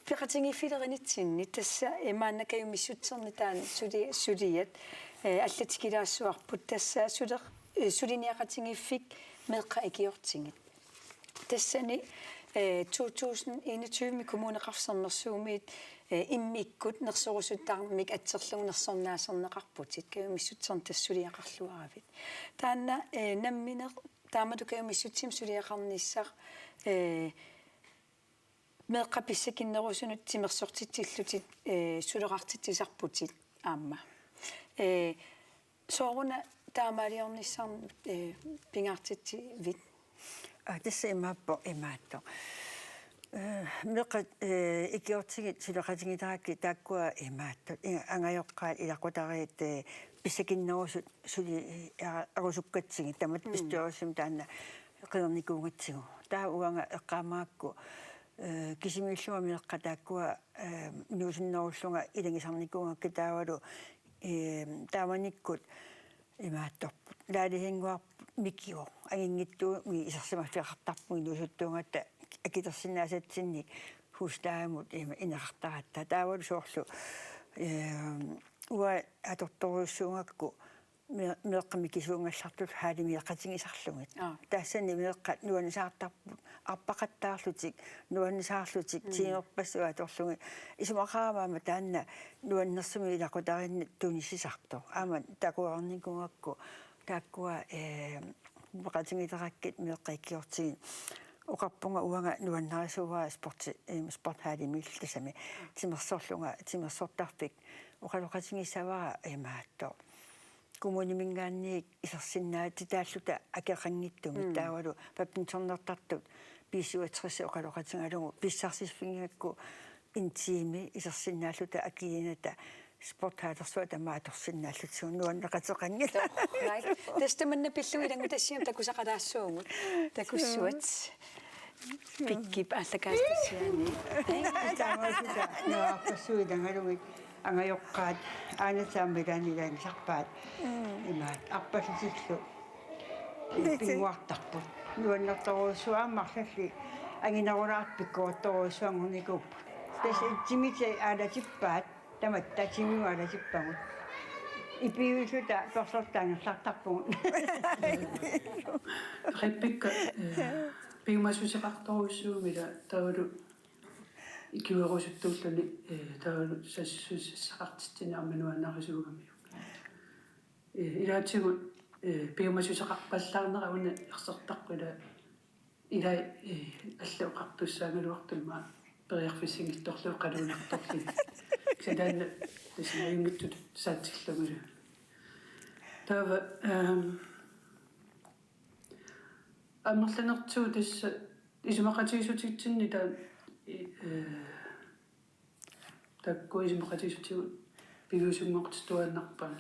peqatigiiffilerinitsinni tassa, eh, maanna kajumissutserni taanna suli-, suliat, eh, allatikilaassuarput tassa suler-, eh, suliniaqatigiiffik meeqqat ikiortigit. Tassani, eh, to tusind enogtyve Kommuneqarfik Sermersuumiit, eh, immikkut nersorusuttarmik atserlugu nersornaaserneqarputit kajumissutserni tassa suliaqarluaravit. Taanna, eh, nammineq taamatut kajumissutsimik suliaqarnissaq, eh, meeqqat pissakinnerusunut timersortitsillutit, eh, suleqartitsisarputit aamma. Eh, sooruna taamaaliornissannut, eh, pingaartitsivit? Aa, tassa imaappoq imaattoq. Eh, meeqqat, eh, ikiortigit suleqatigisarakkit taakkua imaattut. I-, angajoqqaat ilaqutariit, eh, pissakinnerusut suli, eh, arusukkatsigit tamatta. Mm. Bestyrelsimi taanna qilernikuugatsigu. Taava uanga eqqaamagakku, eh, kisimiillunga meeqqat taakkua, eh, inuusunnerullunga ilagisarnikuugakkit taavalu, eh, taamanikkut imaattorput. Laalihinnguarput mikivoq. Anginngitsuummik isersimaffeqartarpugut inuusuttuugatta akilersinnaasatsinnik huslejemut ima ineqartaratta. Taavalu soorlu, eh, uanga atortorujussuugakku me-, meeqqat mikisuugallartut haalimeeqatigisarlugit. Aa. Tassani meeqqat nuannisaartarput, arpaqattaarlutik, nuannisaarlutik, mm, tiimerpassuit atorlugit. Isumaqarama aamma taanna nuannersumik ilaqutariinni tunisisartoq. Aamma takuarnikuugakku taakkua, eh, suleqatigisarakkit meeqqat ikiortigit. Oqarpunga uanga nuannarisuuara sporti-, eh, sportshallimiillu tassami timersorlunga, timersortarfik oqaloqatigissavara imaattoq. Kommuniminngaanniit isersinnaatitaalluta akeqanngitsumik. Mm. Taavalu badmintonertartut B syvogtres oqaloqatigalugu pissarsiffigigakku en time isersinnaalluta akilinata sporthallersuaq tamaat atorsinnaalluta, nuanneqateqanngilaq. Right. Tassa tamanna pillugu ilanngutassiami takusaqalaassuugut. Takussuat. Pikkip aallakaatitassiami. Taamaassuta nuannersuugut ilagalugit. Angajoqqaat aana taamaallaat ilagisarpaat. Mm. Imaat arpallutillu pinnguartarput. Nuannertorujussuummik aamma arlallit anginerulaartut pikkortorujussuanngornikuupput. Tassa timit aalatippaat, tamatta timimut aalatippagut. Ipiuilluta persortaangerlartarpugut. Reppikka, eh, piumassuseqartorujussuummik ila taavalu ikiuerusuttuulluni, eh, taavalu sassussaqartitsineq aamma nuannarisuugamiuk. Eh, ilaatigut, eh, piumassuseqarpallaarnera una ersertarpoq ila, ila, eh, allat oqartussaagaluartumik periarfissinngitsorlugu qaluunartorluni. Silaanna tassa ajunngitsutut saatsillumilu. Taava, ehm, amerlanertigut tassa isumaqatigiissutitsinni taava, i-, eh, taakku isumaqatigiissutigut piviusunngortittuaannarpaat.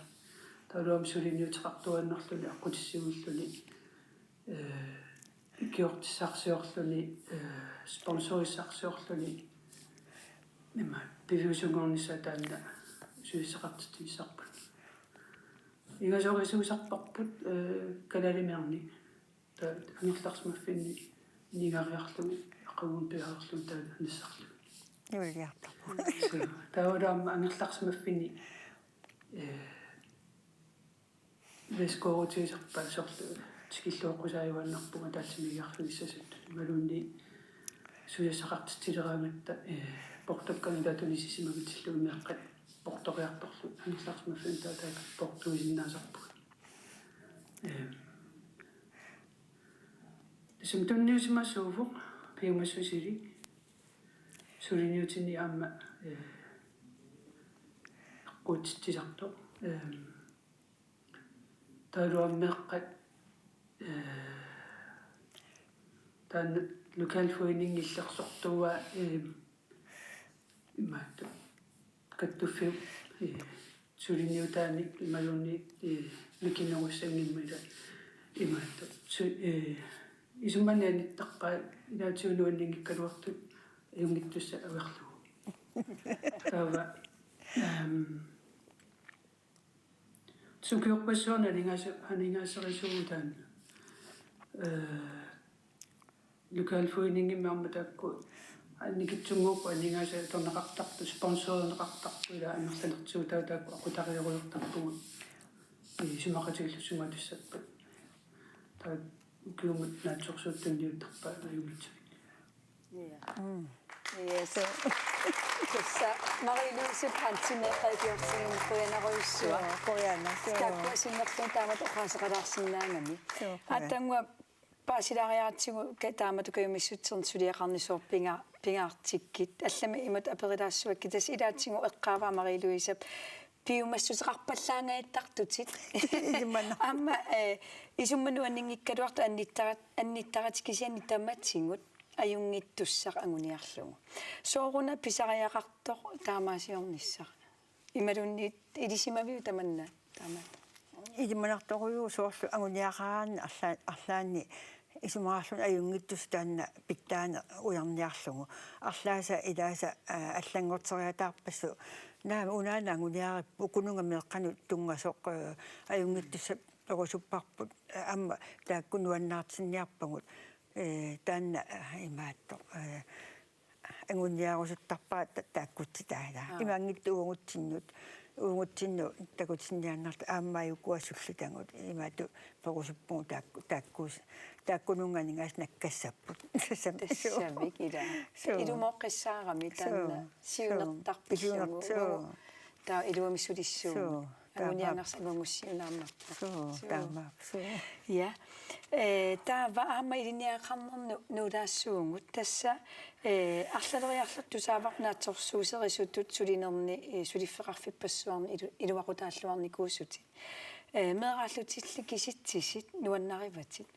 Taavalu aamma suliniuteqartuaannarluni aqqutissiuulluni, eh, ikiortissarsiorluni, eh, sponsorissarsiorluni. Ima piviusunngornissaa taanna susassaqartitsinissarput. Ingasoorisuusarparput, eh, Kalaalimiarni. Taava angerlarsimaffinni nigariarlugit aqaguani piareerlugit taava nassarlugit. Juuliartarpoq. Suu, taavalu aamma angerlarsimaffinni, eh, væskeoorutigisarpaat soorlu tikilluaqqusaajuaannarpunga ataatsimiigiarfigissasut imaluunniit susassaqartitsileraangatta, eh, portorkanut taava tunisissimagatsigit meeqqat portoriartorlu angerlarsimaffinni taava taakku portuisinnaasarpugut. Ehm, tassami tunniusimasuuvoq piumassusilik suliniutinni aamma, eh, eqquutitsisartoq. Ehm, taavalu aamma meeqqat, eh, taanna lokalforening illersortuua, ehm, imaattoq. Kattuffiup, eh, suliniutaanik imaluunniit, eh, mikinerussanngimmat ila imaattoq. Su-, eh, isumanni anittarpaat ilaatigut nuanninngikkaluartut ajunngitsussat angerlugu. Taava, ehm, ukiorpassuarni aningaasa-, aningaaserisuuvugut taanna. Eh, lokalforeningimi aamma taakku annikitsunnguupput aningaasat atorneqartartut, sponsorineqartartut ila amerlanertigut taava taakku aqutariarujortarpugut. Isumaqatigilluta sumaatussappat. Taava ukiumut naatsorsuup tunniuttarpaat ajunngitsumik. Ja. Mm. Yes. Tassa Marie Louise Brandt meeqqat ikiortitsinermi qujanarujussuaq. Joo, qujanaq. Joo. Taakkua sinnerlugu taamatut oqaaseqalaarsinnaagami. Joo, qujanaq. Aatsaannguaq paasilaariaratsigu ka-, taamatut kajumissutserneq suliaqarnissooq pinga-, pingaartikkit. Allamik imatut aperilaassuakkit, tassa ilaatigut eqqaavaa Marie Louise Piumassuseqarpallaangaattartutit. Ilimana. Aamma, eh, isumanut anninngikkaluartoq annittara-, annittaratik kisianni tamatigut ajunngitsussaq anguniarlugu. Sooruna pisariaqartoq taamaasiornissaq? Imaluunniit ilisimaviuk tamanna taamaat? Ilimanartorujuuvoq soorlu anguniagaraanni arla-, arlaanni isumaqarluni ajunngitsussaq taanna pitsaaneq ujarniarlugu. Arlaasa ilaasa, aa, allanngorteriataarpassuit. Naamik unaana anguniarippoq, ukununnga meeqqanut tunngasoq, ee, ajunngitsussat perusupparput. Ee, aamma taakku nuannaartinniarpagut. Ee, taanna, ee, imaattoq. Ee, anguniarusuttarpara ta-, taakkutsitai. Aa. Imaanngitsoq uagutsinnut, uagutsinnut takutinniaannartut aamma ukua sullitagut. Imaattoq perusuppugut taakku, taakkuus-, taakkununnga aningaasat nakkassapput. Tassami. Tassami ila. Suu. Ilumooqqissaarami taanna. Suu. Siunertarpillugu. Suu. Suu. Taava iluamik sulissuugut. Suu. Anguniagarsi angugussiunaammat. Suu, suu. Taamaappoq, suu. Ja. Ee, taava aamma ilinniagaqarnerni nuulaassuugut. Tassa, ee, arlaleriarluta tusaavarput naatsorsuuserisutut sulinerni, ee, suliffeqarfippassuarni ilu-, iluaqutaalluarnikuusutit. Ee, meeraallutilli kisitsisit nuannarivatit.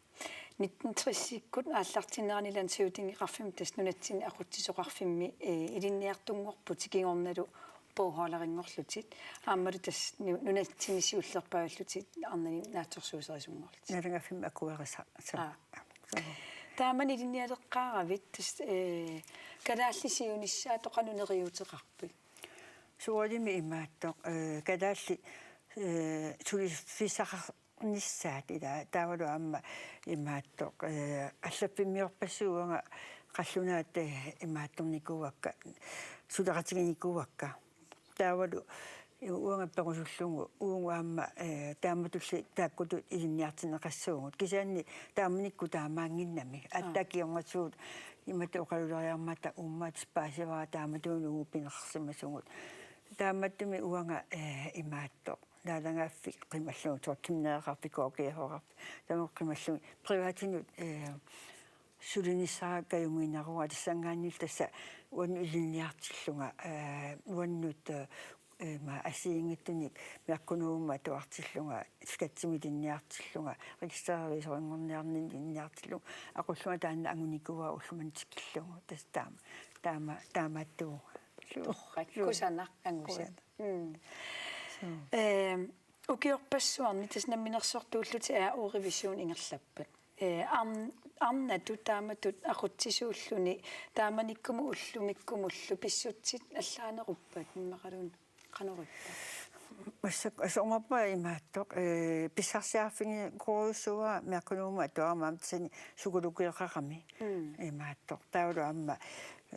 Nitten tresikkut aallartinnerani landsstyremedlemmeqarfimmi tassa nunatsinni aqutsisoqarfimmi, ee, ilinniartunngorputit kingornalu bogholderinngorlutit. Aammalu tassa nu-, nunatsinni siullerpaalutit arnani naatsorsuuserisunngorlutit. Naalagaaffimmik akuerisa-, sa-, Aa. Suu. Taamani ilinnialeqqaaravit tassa, ee, kalaallit siunissaat qanoq neriuuteqarpit? Soorunami imaattoq, ee, kalaallit, ee, suliffissaqar-, nissaat ila taavalu aamma imaattoq, ee, allaffimmiorpassuit uanga qallunaat, ee, imaattornikuuakka, suleqatiginikuuakka. Taavalu uanga perusullugu, uagut aamma, ee, taamatulli taakkutut ilinniartinneqassuugut. Kisianni taamanikkut taamaannginnami. Aa. Aatsaat kingornatigut imatut oqaluleriarmata uummaat paasivara taamatut uagut pineqarsimasugut. Taamaattumik uanga, ee, imaattoq. Naalagaaffik qimallugu, toortimneeqarfik, kookiahoqarfik, tamakku qimallugit. Privatinut, ee, sulinissara kajumiinnarpunga tassanngaanniillu tassa uannut ilinniartillunga, ee, uannut, ee, ima assigiinngitsunik Merkonomimut atuartillunga, skatsimut ilinniartillunga, registerrevisorinngorniarninni ilinniartillunga, aqullunga taanna angunikuuara ullumimut tikillugu, tassa taama, taama, taamaattuuvunga. Torrak, kusanaq angusat. Kusanaq. Mm. Suu. Ehm, ukiorpassuarni tassa namminersortuullutit A O-revision ingerlappat. Eh, arn-, arnatut taamatut aqutsisuulluni taamanikkumut ullumikkumullu pissutsit allaaneruppat immaqaluunniit qanoq ippa? Massakkut asoormappa imaattoq, eh, pissarsiarfiginikuuara Merkonomimut atuarama aamma tassani psykologeqarami. Mm. Imaattoq. Taavalu aamma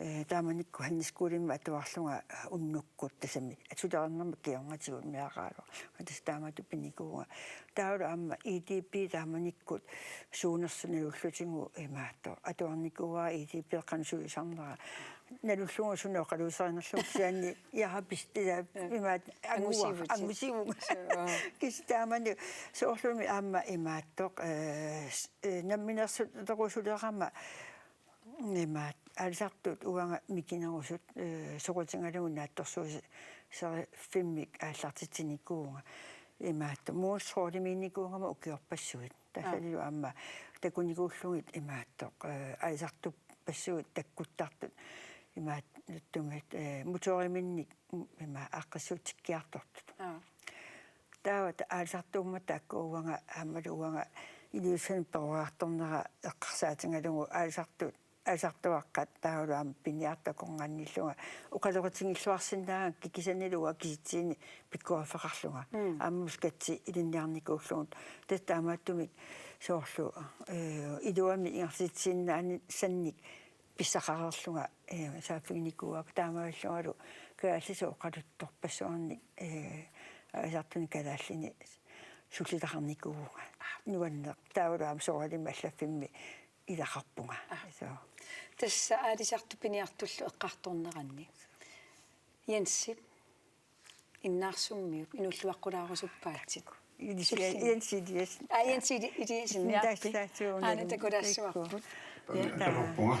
Ee, taamanikkut handelsskolemut atuarlunga unnukkut tassami. Sulerinermik kingornatigut meeraalu. Tassa taamatut pinikuuvunga. Taavalu aamma I D P taamanikkut suunersut nalullutigu imaattoq. Atuarnikuuara I D P qanoq sulisarnera. Nalullugu suna oqaluuserinerlugu kisianni jeg har bestilt, ja, imaat angua-, angusivunga. Angusivunga. Suu, aa. Kisianni taamani soorlumi aamma imaattoq, ee, s-, ee, namminersulerusulerama Imaat, aalisartut uanga mikinerusut, eh, soqutigalugu naatsorsuuseriffimmik aallartitsinikuuvunga. Imaattoq, Mogens Troldemiinnikuugama ukiorpassuit. Aa. Tassanilu aamma takunikuullugit imaattoq, eh, aalisartuppassuit takkuttartut. Imaattumik, eh, motoriminnik, mm, ima aaqqissuutikkiartortut. Aa. Taava ta-, aalisartuummat taakku uanga, aammalu uanga Ilulissani peroriartornera eqqarsaatigalugu aalisartut, aalisartuaqqat taavalu aamma piniartut akornanniillunga oqaloqatigiilluarsinnaagakku kikisanilu uanga kisitsisinni pikkoriffeqarlunga. Mm. Aamma skatsi ilinniarnikuullugu. Tassa taamaattumik soorlu, eh, iluamik ingerlatsisinnaanissannik pissaqareerlunga, eh, saaffiginikuuakka taamaalillungalu kalaallisut oqaluttorpassuarnik, eh, aalisartuni kalaallinik sullitaqarnikuuvunga. Nuanneq. Taavalu aamma soorunami allaffimmi ilaqarpunga. Aa. Suu. Tassa aalisartut piniartullu eqqartorneranni. Jensip Innaarsummiup inuulluaqqulaarusuppaatit. Ilisi-, Sulliani. Jens Eliassen. Aa, Jens Eli-, Eliassen, mm, jaappi. Tassa, tassa, aana takulaassuarput. Ikku. Ja. Takorpunga.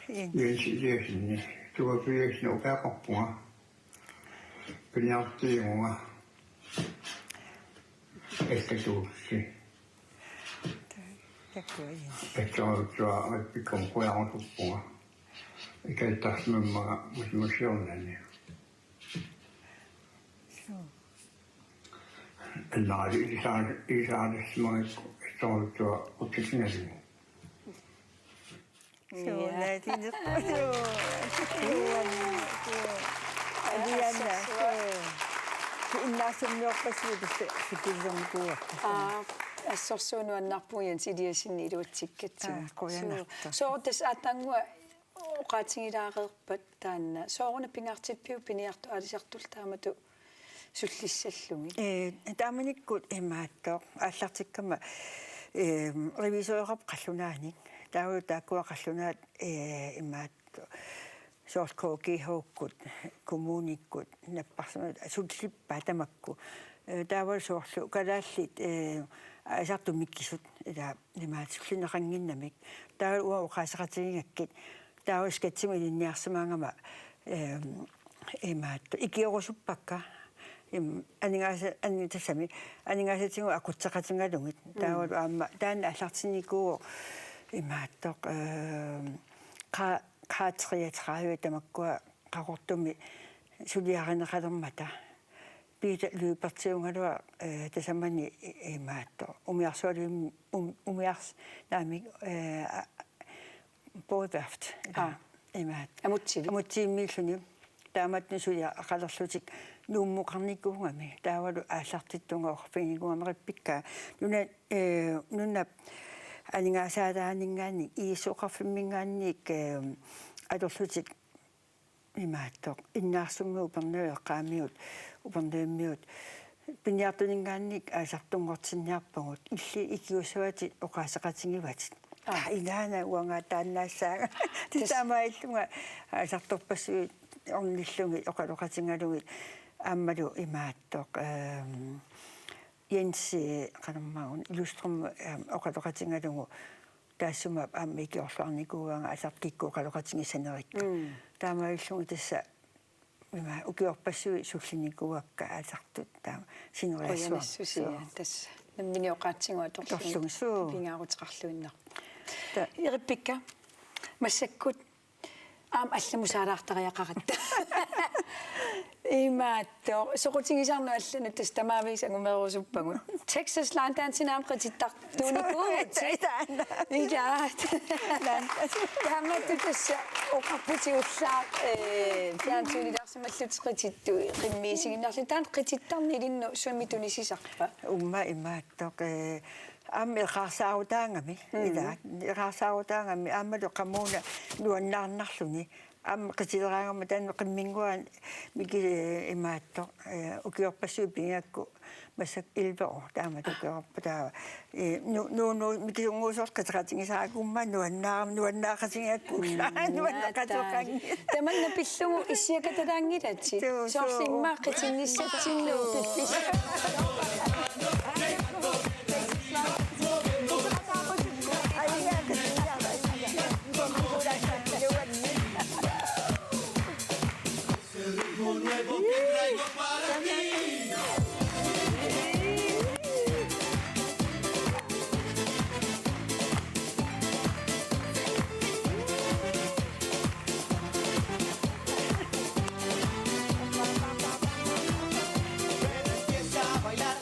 Jens. Jens Eliassen, Tuva Eliassen upeaqarpunga. Piniartuuvunga. Ekkatuussi. Takuin. Ekkarutsua pikkom kujarusuppunga. Ikattarsimammaga musimusiornani. Suu. Annaali ilisa-, ilisaarissimagakku ekkarutsua utsitsinaligu. Suu, ja. Naatinerput. Suu. Suu. Aliana, suu. Innaasummiorpassuit tassa sikilisernikuuarput. Aa, assorsuaq nuannarpunga Jens Eliassenip iluatsikkatsigu. Aa, qujanartoq. Suu. Sooq tassa aatsaannguaq oqaatigilaareerpat taanna. Sooruna pingaartippiuk piniartut aalisartullu taamatut sullissallugit? Ee, taamanikkut imaattoq aallartikkama, ee, revisoreqarpoq qallunaanik. Taava taakkua qallunaat, ee, imaattoq soorlu K G H-kkut, kommunikkut, napparsimasut sullippaat tamakku. Ee, taava soorlu kalaallit, ee, aalisartut mikisut, ila imaattoq sullinneqannginnamik. Taava uanga oqaaseqatigigakkit. Taava skatsimut ilinniarsimaagama, ehm, imaattoq ikiorusuppakka. Im, aningaasa-, ani-, tassami, aningaasatigut aqutseqatigalugit. Mm. Taavalu aamma, taanna aallartinnikuuvoq imaattoq, ehm, qa-, Q treogtredive tamakkua Qaqortumi suliarineqalermata. Peter Lybertiugaluaq, eh, tasamani i-, imaattoq. Umiarsualim-, um-, umiars-, naamik, eh, a-, Bådeværft. Aa. Imaat. Amutsivik. Amutsivimmiilluni. Taamatut suliaqalerlutik Nuummukarnikuugami. Taavalu aallartittunga oqarfiginikuugama Rebekka. Nuna, eh, nunap aningaasaataaninngaanniit, I S O-qarfimminngaanniit, eh, atorlutik imaattoq. Innaarsummik Upernaviup eqqaamiut, Upernavimmiut. Piniartuninngaanniit aalisartunngortinniarpagut. Illit ikiussavatit oqaaseqatigivatit. Aa. Aa, ilaana uanga taannaassaanga. Tas- Taamaallunga aalisartorpassuit ornillugit oqaloqatigalugit. Aammalu imaattoq, ehm, Jens, eh, qanormaa una, Illustrumut, ehm, oqaloqatigalugu. Taassuma aamma ikiorluarnikuugaanga aalisartut kikkut oqaloqatigissanerikka. Mm. Taamaalilluni tassa ima ukiorpassuit sullinikuuakka aalisartut taama sineriassuarmik. Qujanassusia. Suu. Tassa nammineq oqaatsigut atorlugit. Atorlugit, suu. Pingaaruteqarluinnarpoq. Ta- Rebekka, massakkut aamma allamusaalaartariaqaratta. Imaattoq, soqutigisannut allanut tassa tamaviisa angumeerusuppagut. Texas Line Dance-imi aamma qitittartuunikuuvutit. Taanna. Ilaa. Taamatut tassa oqarputit ullaaq, eh, fjernsynilaarsimallutit qitittut, qimmiisiginnarlutit. Taanna qitittarneq ilinnut sumi tunisisarpa? Uuma imaattoq, eh, aamma eqqarsaarutaagami, mm, ilaa, eqqarsaarutaagami, aammalu qamuuna nuannaarnarluni. Aamma qitileraangama taanna qimminnguaq miki-, imaattoq, eh, ukiorpassuit pigigakku massakkut elleve år, taamatut ukiorput taava. Eh, nu-, nu-, nu-, mikisunnguusoq qiteqatigisarakkit uuma nuannaar-, nuannaaqatigigakku ullaaq, mm, nuannaaqatigigakkit. Tamanna pillugu issiakatalaanngilatit. Suu, suu. Soorlu immaqa qitinnissatsinnut piffissaq. Empieza a bailar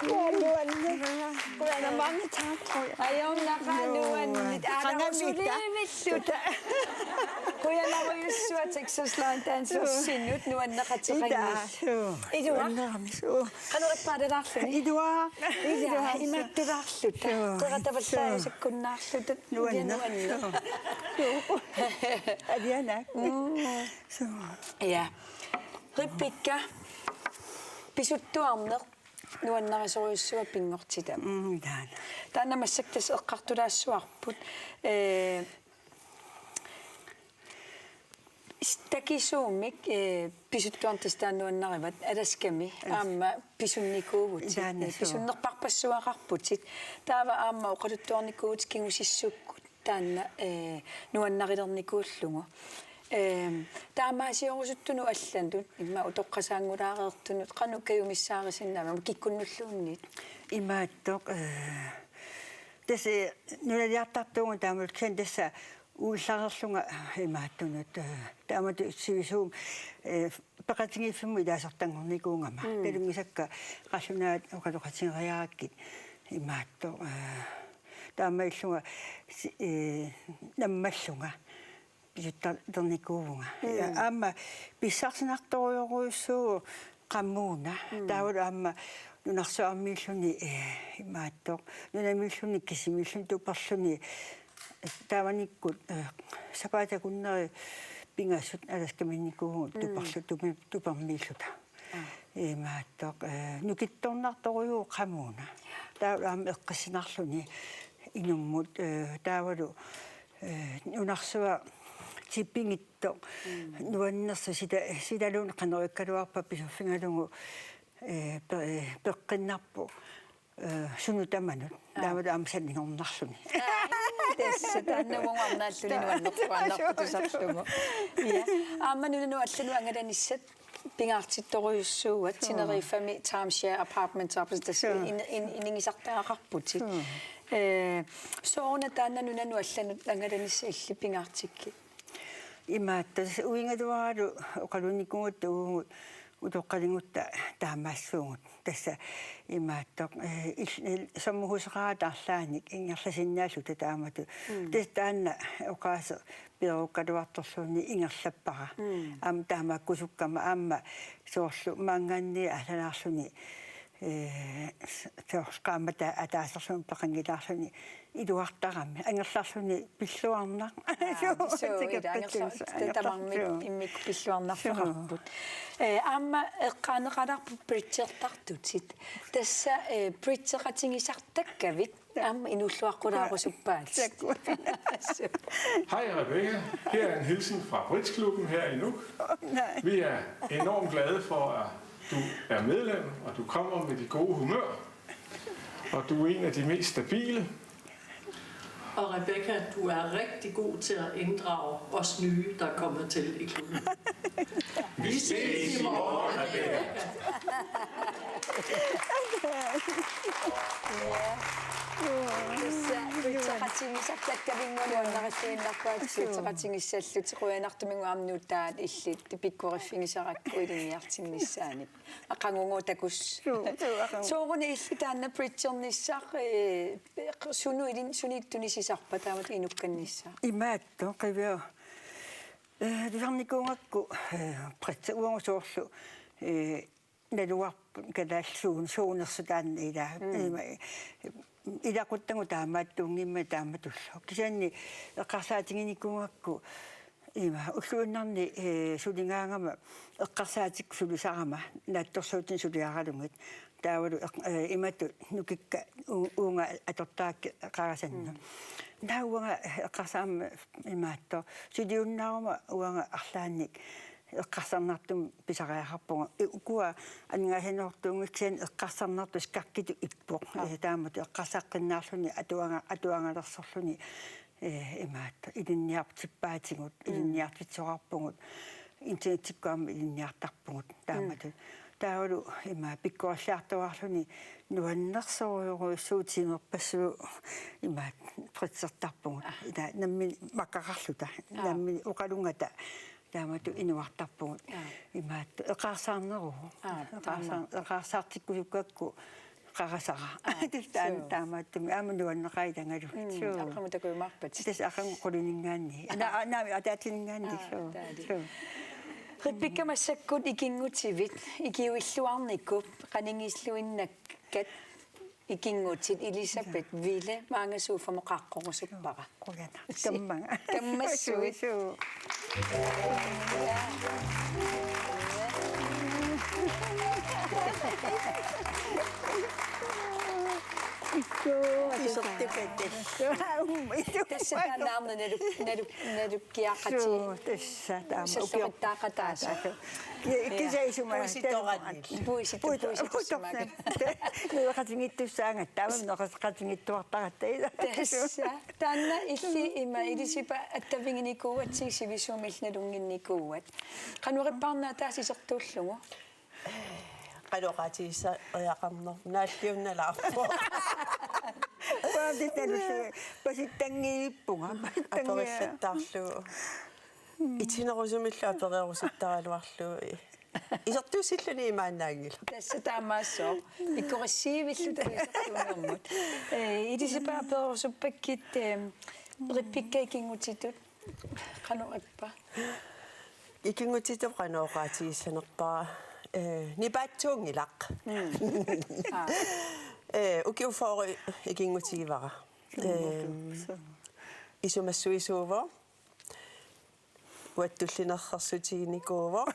Nuanneq. Qujanaq, mange tak. Ajornaqaaq, nuanneq. Aana qanamita. Suliivilluta. Qujanarujussuaq Texas Line Dancersinnut nuanneqateqanngillat. Ilaa. Ilua. Nuannerami. Suu. Qanoq ippaat, ilaarluni? Ilua. Ilaa, ilua, imaattuulaarluta. Suu. Qeratavallaajusukkunnaarluta. Nuanneq. Nuanneq. Suu. Aliana. Mm. Suu. Ja. Rebekka, pisuttuarneq nuannarisorujussuaq pinngortitami. Mm, taanna. Taanna massakkut tassa eqqartulaassavarput. Ee, s-, takisuumik, ee, pisuttuarneq tassa taanna nuannarivat, Alaskami, Alaska, aamma pisunnikuuvutit, taanna, ee, suu, pisunnerpaarpassuaqarputit. Taava aamma oqaluttuarnikuuvutit kingusissukkut. Taanna, ee, nuannarilernikuullugu. Ee, taamaasiorusuttunut allanut, immaqa utoqqasaanngulaareertunut, qanoq kajumissaarisinnaavit, kikkunnulluunniit? Imaattoq, ee, tassa nunaliartartuuvugut taamatut, kisianni tassa ullareerlunga imaattunut, ee, taamatut sivisuumik, ee, peqatigiiffimmut ilaasortanngornikuugama. Mm. Talunngisakka qallunaat oqaloqatigereerakkit imaattoq, ee, taamaallunga si-, ee, nammallunga pisuttarnikuuvunga. Mm. Ja aamma pissarsinartorujorujussuuvoq qamuuna. Mm. Taavalu aamma nunarsuarmiilluni, ee, imaattoq, nunamiilluni kisimiilluni tuperluni, taavanikkut, ee, sapaatip akunneri pingasut Alaskamiinnikuuvugut, mm, tuperlu-, tupe-, tupermiilluta. Aa. Imaattoq, ee, nukittornartorujuuvoq qamuuna. Taava aamma eqqissinarluni inummut, ee, taavalu, ee, nunarsuaq tipigittoq. Mm. Nuannersoq sila-, silaluunniit qanoq ikkaluarpat pisuffigalugu, ee, pe-, ee, peqqinnarpoq, ee, sunut tamanut. Aa. Taavalu aamma sanningornarluni. Aa, tassa taanna uagut arnaalluni nuannertuaannarput tusarlugu. Ja. Aamma nunanut allanut angalanissat pingaartittorujussuuat. Suu. Tenerifemi timeshare apartment, tassa, suu, in-, in-, inigisartagaqarputit. Suu. Ee, sooruna taanna nunanut allanut angalanissat illit pingaartikkit? Imaattoq, tassa uigaluaralu oqaluunnikuugatta uagut utoqqaligutta taamaassuugut. Tassa imaattoq, ee, il-, il-, sommerhuseqarata arlaannik ingerlasinnaalluta taamatut. Mm. Tassa taanna oqaaseq peerukkaluartorluunniit ingerlappara. Mm. Aamma taamaakkusukkama aamma soorlu maanngaanniit aallalaarluni, ee, s-, soorlu qaammatit ataaserluni peqanngilaarluni iluartarami. Angerlarluni pilluarnaq. Aa, suu, suu, ila, angerlar-, angerlar-, tamarmik, suu, immikkut pilluarnarfeqarput. Suu. Ee, aamma eqqaaneqalaarpoq bridgertartutit. Tassa, ee, bridgeqatigisartakkavit aamma inuulluaqqulaarusuppaat. Takuuk. Suu. Hej Rebekka. Her er en hilsen fra Bridgeklubben her i Nuuk. Nej. Vi er enormt glade for, at du er medlem, og du kommer med det gode humør. Og du er en af de mest stabile. Og Rebekka, du er rigtig god til at inddrage os nye, der er kommet til i klubben. Vi ses i morgen, Rebekka. Tassa, bridgeqatigisartakkavinnguaq nuannarissiinnarpaat, bridgeqatigissallutit, qujanartumik aamma nutaat illit pikkoriffigisarakku ilinniartinnissaanik. Aqagugu takuss. Suu, suu, aqagu. Sooruna illit taanna bridgernissaq, ee, sunu ilin-, suniit tunisisarpa taamatut inukkannissaq? Imaattoq, qivia. Ee, tusarnikuugakku, ee, bridge uagut soorlu, ee, naluarput kalaallit suun-, suunersut taanna ilaa. Mm. Ima, ilaquttagut taamaattuunngimmat taamatullu. Kisianni eqqarsaatiginikuugakku, ima, ulluinnarni, ee, suligaangama eqqarsaatikkut sulisarama, naatsorsuutinik suliaralugit. Taavalu eq-, ee, imatut nukikka u-, uunga atortarakkit qarasannu. Mm. Naak uanga eqqarsarama imaattoq. Suliunnaaruma uanga arlaannik eqqarsarnartumik pisariaqarpunga. Ee, ukua aningaasanoortuunngikkaanni eqqarsarnartut skakkitut ippoq. Aa. Ee, taamatut eqqarsaqqinnaarluni atuanga-, atuagalersorluni, ee, imaattoq ilinniartippaatigut, mm, ilinniartitsisoqarpugut, internettikkut aamma ilinniartarpugut taamatut. Mm. Taavalu ima pikkorilliartuaarluni nuannersorujorujussuuvoq tiimerpassuit ima bridgertarpugut. Aa. Ila nammineq makkaqarluta, aa, nammineq oqalungata. Taamatut inuartarpugut. Aa. Imaattoq eqqarsaarneruvoq. Aa, eqqarsaar-, taama. Eqqarsaartikkusukkakku qarasara. Aa, tassa taama suu. Taamaattumik aamma nuanneqaaq ilagalugu. Mm, suu. Aqagu takujumaarpat. Tassa aqagu qulininngaanniit. Aa. Naa, naamik ataatsininngaanniit. Aa, suu. Taali. Suu. Rebekka, massakkut ikinngutivit, ikiuilluarnikut, qanigiilluinnakkat ikinngutit, Elisabeth Ville maanga sofamu qaaqqurusuppara. Qujanaq. Kammaga. Kammassuit. Suu, suu. Isortukatta. Tassa taanna aamma nalu-, nalu-, nalukkiaqatii. Suu, tassa taama ukiortaaqataasa. Ki-, kisianni isuma puisitoraanni. Puisit-, puisit-, puisit-, puisit-, puisit-, nueqatigiittussaagatta, taama nueqatigiittuartaratta. Tassa. Taanna illit ima ilisipa attaviginikuugatsigit sivisuumik nalunnginnikuuat. Qanoq ippa arnaq ataaseq isertuullugu? Qanoq oqaatigissariaqarnerpa, naalliunnalaarpoq. Paavittanullu pasittanngippunga, pasittanngippunga. Aperillattaarlugu. Itinerusumillu apererusuttaraluarlugu. Isertuussilluni imaannaanngilaq. Tassa taamaassooq. Ikkorissiivilluta isertuunermut. Ee, ilisipa apererusuppakkit, ee, Rebekka ikinngutitut qanoq ippa? Ikinngutitut qanoq oqaatigissanerpara, ee, nipaatsuunngilaq. Mm. Aa. Ee, ukiut fyrre ikinngutigivara. Ee, isumassuisuuvoq. Uattullinersersuutiginikuuvoq.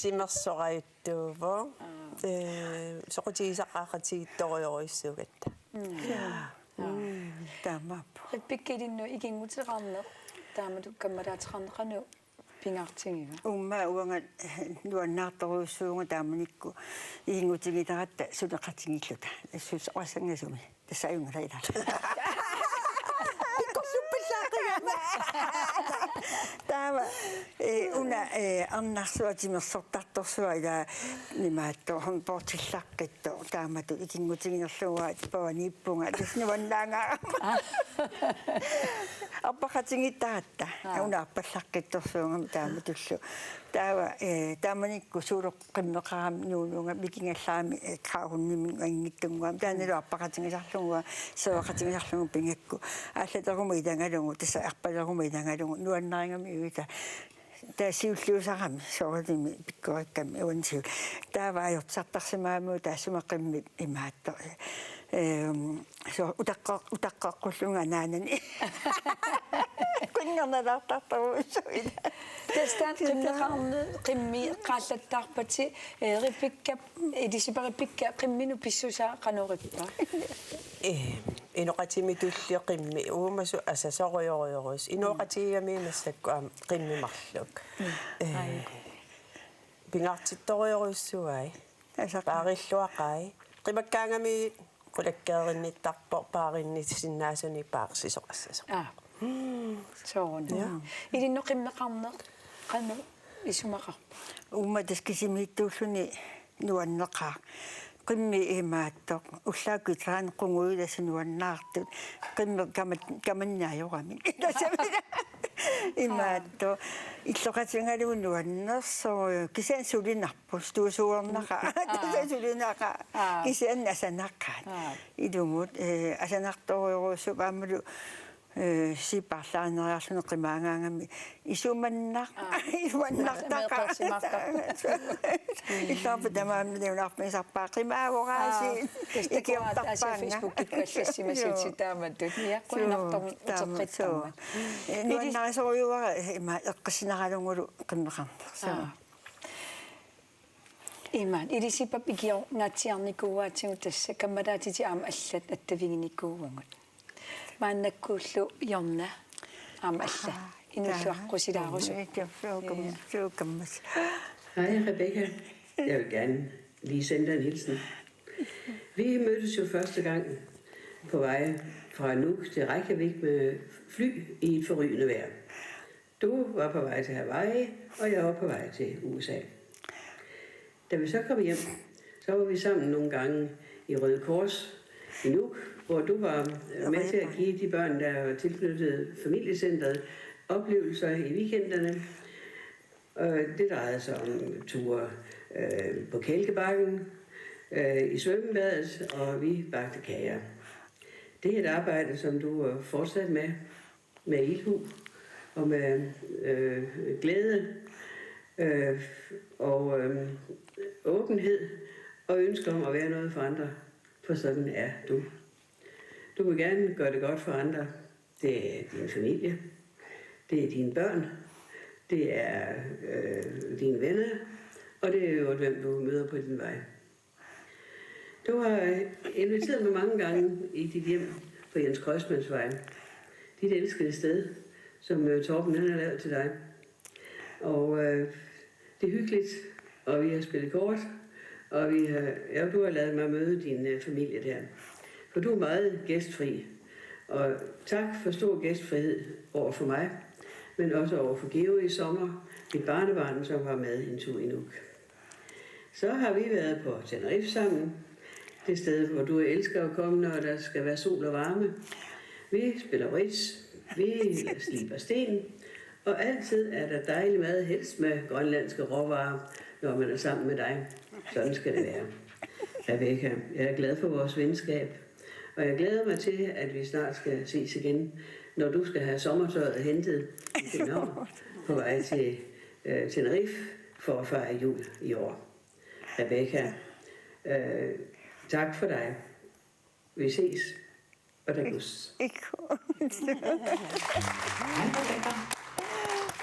Timersorajuttuuvoq. Aa. Ee, soqutigisaqaqatigiittorujorujussuugatta. Mm. Aa. Mm, taamaappoq. Rebekka, ilinnut ikinnguteqarneq, taamatut kammalaateqarneq qanoq pingaartigiva? Uumma uanga, eh, nuannaartorujussuuvunga taamanikkut ikinngutigileratta suleqatigiilluta. Assuusoqassangasumi. Tassa ajunngilaq ilaa. Pikkorsuppallaaqigama. Taava, ee, una, ee, arnarsuaq timersortartorsuaq ilaa imaattoq håndboardillaqqittoq taamatut ikinngutiginerlugu pavaniippunga tassa nuannaangaarama. Arpaqatigiittaratta. Aa. Una arpallaqqittorsuugami taamatullu. Taava, ee, taamanikkut suuloq qimmeqarami nuunuugami vikingallarami, eh, Gravhundimik anngitsunnguamik. Taannalu arpaqatigisarlugu, suleqatigisarlugu pigakku. Aallaleruma ilagalugu, tassa arpaleruma ilagalugu, nuannarigamiuk ilaa. Taava siulliusarami, soorunami pikkorikkami, uani siul-. Taava ajortisartarsimagamiuk taassuma qimmip imaattoq. Ehm, Suu, utaqqo-, utaqqoqqullunga anaanani. Qinngernalaartartorujussuit. Tassa taanna qimmeqarneq, qimmeqallattaarpatit, eh, Rebekka, ilisipa Rebekka, qimminut pissusaa qanoq ippa? Ee, inoqatimitulli qimmit uumasut asasorujorujorujussuit. Inooqatigigamigit massakkut aamma qimmit marluk. Mm. Ee, ai. Pingaartittorujorujussuai. Asaq. Paarilluaqai. Qimakkaangami qulakkeerinnittarpoq paarinnissinnaasunik paarsisoqassasoq. Aa. Sooruna. Ja. Ilinnut qimmeqarneq qanoq isumaqarpa? Uumma tassa kisimiittuulluni nuanneqaaq. Qimmit imaattoq. Ullaakkut itseraanni qungujullu tassa nuannaartut. Qimmit kamat-, kamannaajorami. Imaattoq. Illoqatigalugu nuannersoq. Kisianni sulinarpoq. Pustuusuornaqaaq. Aa. Tassa sulinaqaaq. Aa. Kisianni asanaqaaq. Aa. Ilumut, eh, asanartorujorujussuuvoq aammalu, eh, sipaarlaaneriarluni qimaagaangami isumannaq. Aa. Isumannartaqaaq. Meeqqersimaartarpoq. Illarput tamaani millionarpigisarpaa qimaagoraasiit. Aa. Tassa takuaat aasiit ikiortarpaannga. Facebookikkut allassimasutsit taamatut. Ja, suu, qujanartumik taama, uteqqittarmat. Suu. Eh, nuannarisorujussuuara ima eqqissinaralugulu qimmeqarneq. Suu. Aa. Imaat, ilisipap ikiorngaatsiarnikuuaatigut tassa kammalaatitit aamma allat attaviginikuuagut. Maannakkullu Jonna aamma alla. Aa, inuulluaqqusilaarusuppoq. Taa, suukammas. Hej, Rebekka. Jeg vil gerne lige sende dig en hilsen. Vi mødtes jo første gang på vej fra Nuuk til Reykjavik med fly i et forrygende vejr. Du var på vej til Hawaii, og jeg var på vej til U S A. Da vi så kom hjem, så var vi sammen nogle gange i Røde Kors i Nuuk, hvor du var, øh, med til at give de børn, der var tilknyttet familiecentret, oplevelser i weekenderne. Og det drejede sig om ture, øh, på Kælkebakken, øh, i svømmebadet, og vi bagte kager. Det er et arbejde, som du er fortsat med, med ildhu og med øh, glæde øh, og øh, åbenhed og ønske om at være noget for andre, for sådan er du. Du vil gerne gøre det godt for andre. Det er din familie. Det er dine børn. Det er øh, dine venner. Og det er jo, hvem du møder på din vej. Du har øh, inviteret mig mange gange i dit hjem på Jens Kreutzmannsvej. Dit elskede sted, som øh, Torben han har lavet til dig. Og øh, det er hyggeligt, og vi har spillet kort, og vi har, ja, du har ladet mig møde din øh, familie der. For du er meget gæstfri, og tak for stor gæstfrihed over for mig, men også over for Georg i sommer, mit barnebarn, som var med en tur i Nuuk. Så har vi været på Tenerife sammen. Det sted, hvor du elsker at komme, når der skal være sol og varme. Vi spiller bridge, vi sliber sten, og altid er der dejlig mad, helst med grønlandske råvarer, når man er sammen med dig. Sådan skal det være. Rebecca, jeg er glad for vores venskab, og jeg glæder mig til, at vi snart skal ses igen, når du skal have sommertøjet hentet i København på vej til øh, Tenerife for at fejre jul i år. Rebecca, øh, tak for dig. Vi ses. Og der gus. Ikke. Hej, Rebecca.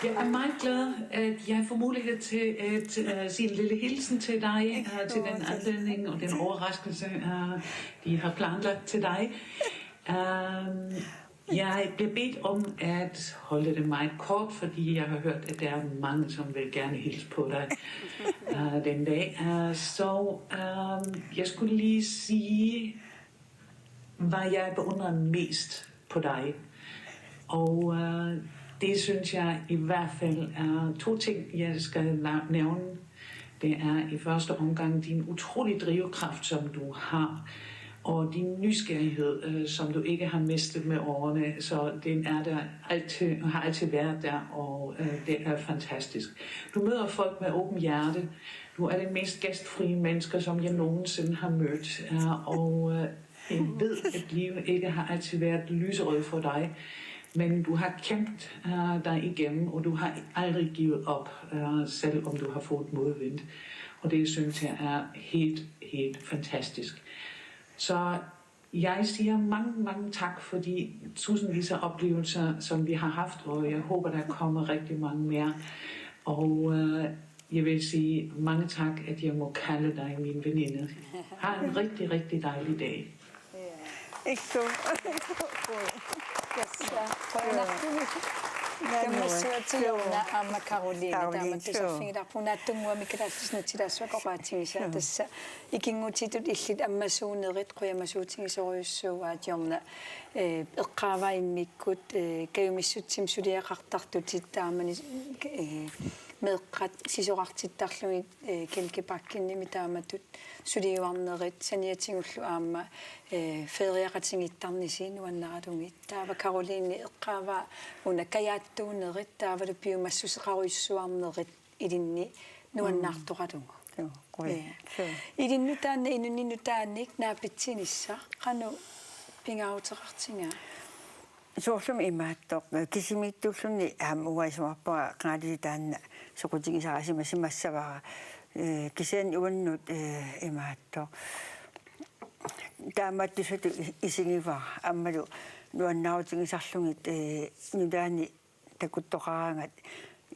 Jeg er meget glad, at jeg får mulighed til at uh, sige en lille hilsen til dig, uh, til den anledning og den overraskelse, uh, vi har planlagt til dig. Um, jeg blev bedt om at holde det meget kort, fordi jeg har hørt, at der er mange, som vil gerne hilse på dig uh, den dag. Uh, så um, jeg skulle lige sige, hvad jeg beundrer mest på dig. Og øh, det synes jeg i hvert fald er to ting, jeg skal nævne. Det er i første omgang din utrolige drivkraft, som du har, og din nysgerrighed, øh, som du ikke har mistet med årene. Så den er der altid, har altid været der, og øh, det er fantastisk. Du møder folk med åben hjerte. Du er det mest gæstfrie menneske, som jeg nogensinde har mødt. Øh, og øh, jeg ved, at livet ikke har altid været lyserød for dig, men du har kæmpet uh, dig igennem, og du har aldrig givet op, uh, selvom du har fået modvind. Og det synes jeg er helt, helt fantastisk. Så jeg siger mange, mange tak for de tusindvis af oplevelser, som vi har haft, og jeg håber, der kommer rigtig mange mere. Og uh, jeg vil sige mange tak, at jeg må kalde dig min veninde. Ha' en rigtig, rigtig dejlig dag. Ikke. Tassa qujanartumik. Kammassuatsiorna aamma Karoline taama tusarfigilaarpugut naatsunnguamik kalaallisut natsilaassuaq oqaatigisaa tassa ikinngutitut illit ammasuunerit qujamasuutigisorujussuuaat Jorna eqqaavaa immikkut kajumissutsimik suliaqartartutit taamani meeqqat sisorartittarlugit Kælkebakkenimi taamatut suliuarnerit saniatigullu aamma feriaqatigiittarnisi nuannaralugit. Taava Karoline eqqaavaa una kajaattuunerit taavalu piumassuseqarujussuarnerit ilinni nuannaartoralugu. Ilinnut taanna inunnut nutaanik naapitsinissaq qanoq pingaaruteqartigaa? Soorlumi imaattoq kisimiittuulluni aamma uanga isumaqarpunga qangali taanna soqutigisarisimassavara kisianni uannut imaattoq taamaattusutut isigivara aammalu nuannaarutigisarlugit nutaani takuttoqaraangat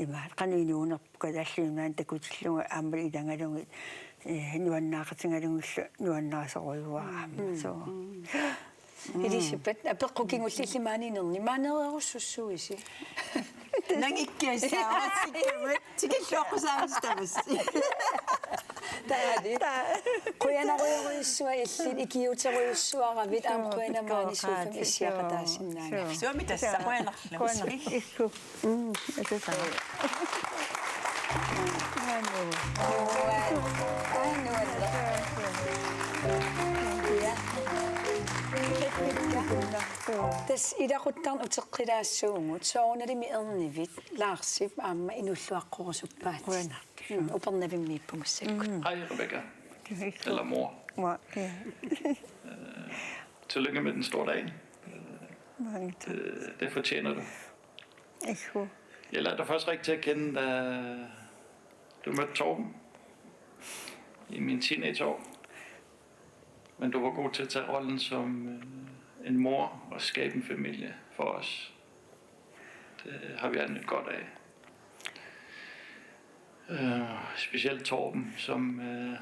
imaat qanoq inuunerput kalaallit nunaanni takutillugu aammalu ilagalugit nuannaaqatigalugillu nuannarisorujuara aamma soo. Elisabeth, apeqqut kingulliit maaniinnerni maaneereerussussuuisi? Nangikkiassaavara tikilluaqqusaarussi tamassi. Taali. Qujanarujorujussuaq illit ikiuuterujussuaravit aamma qujanaq maani Suufami issiaqataasinnaagavit. Suami tassa qujanarlu. Qujanaq. Illu. Mm, atusaa. Aanu. Aanu. Ja. Tassa ilaquttarneq uteqqilaassuugut soorunalimi ernivit Larsip aamma inuulluaqqorusuppaat. Qujanaq. Mm, Upernavimmiippugut massakkut. Hej Rebecca. Eller mor. Wow, ja. Tillykke med den store dag. Mange tak. Det, det fortjener du. Ikke. Jeg lærte dig først rigtig til at kende, da du mødte Torben i mine teenageår. Men du var god til at tage rollen som øh, en mor og skabe en familie for os. Det har vi alle godt af. Øh, specielt Torben, som, øh,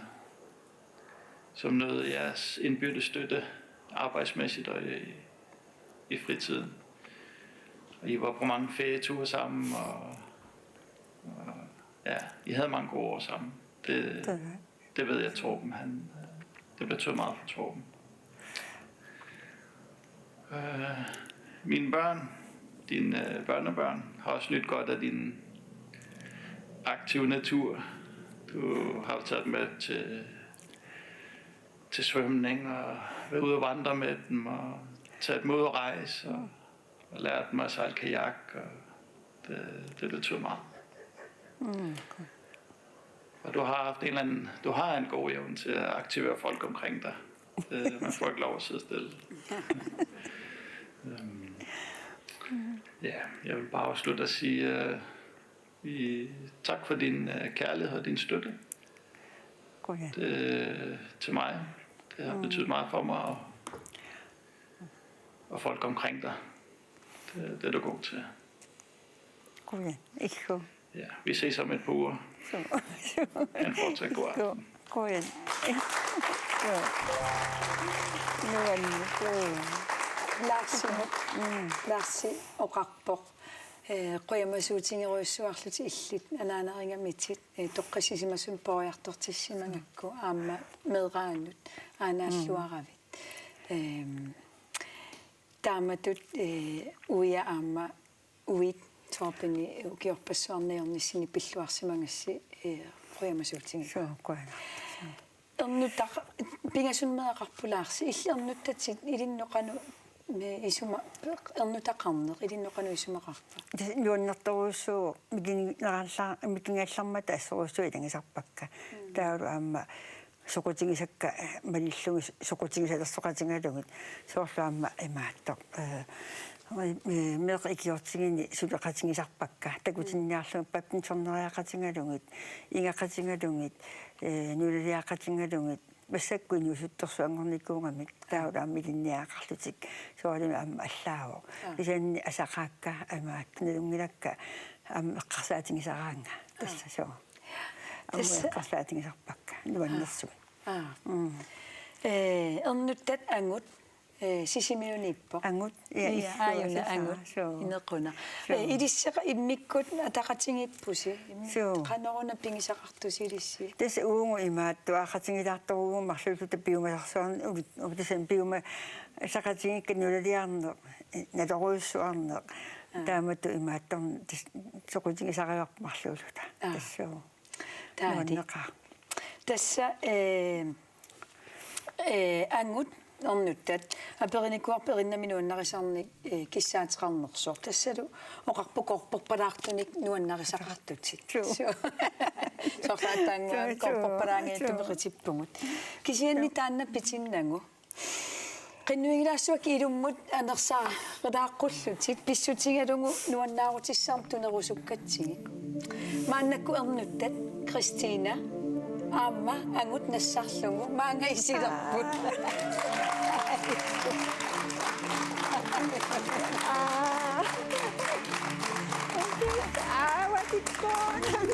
som nød jeres indbyrdes støtte arbejdsmæssigt og i, i fritiden. Og I var på mange ferieture sammen, og, og ja, I havde mange gode år sammen. Det, Det er det ved jeg, Torben, han, øh, det betød meget for Torben. Øh, mine børn, dine øh, børnebørn, har også nyt godt af din aktive natur. Du har taget dem med til, til svømning og været ude at vandre med dem og taget dem ud at rejse og, og lært dem at sejle kajak. Og det, det betyder meget. Mm. Og du har haft en eller anden, du har en god evne til at aktivere folk omkring dig. Det, man får ikke lov at sidde stille. øhm, ja, jeg vil bare afslutte og sige uh, vi, tak for din uh, kærlighed og din støtte Qujan. Det, til mig. Det har betydet meget for mig og, og folk omkring dig. Det, det er du god til. Qujan. Ikke. Ja, vi ses om et par uger. Så. Ha' en fortsat god aften. Qujan. Nuann. Lars, Lars oqarpoq. Eh, qujamasuutigerujussuarlutit illit anaanarigamitit, eh, toqqissisimasumik peroriartortissimagakku aamma meeraanut aanaalluaravit. Ehm, taamatut, eh, uia aamma uit Torbeni ukiorpassuarni ajornissani pilluarsimagassi, eh, qujamasuutigiga. Suu, qujanaq. Ernutaq pingasunneqarpoq Lars, illit ernuttatit ilinnut qanoq isuma, ernuttaqarneq ilinnut qanoq isumaqarpa? Tassa nuannertorujussuuvoq mikiginnaralla-, mikigigallarmata assorujussuaq ilagisarpakka. Taavalu aamma soqutigisakka malillugit soqutigisalersoqatigalugit soorlu aamma imaattoq. Eh, eh, meeqqat ikiortigini suleqatigisarpakka. Takutinniarlugit badmintoneriaqatigalugit, igaqatigalugit, eh, nulaliaqatigalugit, massakkut inuusuttorsuanngornikuugamik taavalu aamma ilinniagaqarlutik soorunami aamma allaavoq. Kisianni asaqaakka imaattoq nalunngilakka aamma eqqarsaatigisaraannga. Tassa suu. Aamma Tassa- eqqarsaatigisarpakka nuannersumik. Aa. Eh, ernuttat angut, eh, Sisimiuniippoq. Angut, ja, Ja, issuu, aajuna sisama, angut. Suu. Inequnaq. Suu. Eh, ilissaq immikkut ataqatigiippusi. Suu. Qanoruna pigisaqartusi ilissi? Tassa uagut imaattoq ataqatigilaartorujuuvoq marluulluta piumasarsuarnik ulut, ulut tassa piumasaqatigiikka nulaliarneq, eh, nalorujussuarneq. Taamatut imaattorn-, tassa soqutigisarivarput marluulluta. Tassa. Taali. Nuanneqaaq. Tassa, eh, eh, angut ernuttat aperinikuuarput erinnami nuannarisarnik, eh, kissaateqarnersoq. Tassalu oqarpoq korporpalaartunik nuannarisaqartutit. Suu. Soorlu aatsaannguaq korporpalaanngitsumik qitippugut. Kisianni taanna pitinnagu. Qinnuigilaassuakka ilummut anersaaqqilaaqquullutit pissutigalugu nuannaarutissarput tunerusukkatsigit. Maannakkut ernuttat Kristina aamma angut nassarlugu maanga isilerput. Aa, what is going on?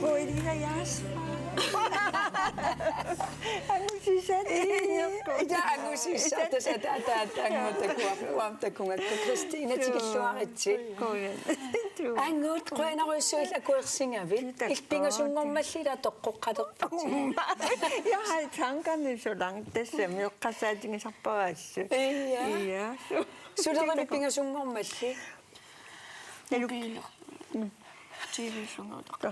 Voi dire yes. Angusisat. Ja angusisat tassa taanna angut takuarput aamma takugakku Kristina tikilluaritsi. Angut qujanarujussuaq akuersigavit. Illit pingasunngormalli ila toqqoqqalerputit. Jeg har tankerne så langt, det ser mere krassaatigisarpara. Ja. Ja. Sulerimi pingasunngormalli. Naluk. T V-sungautaq.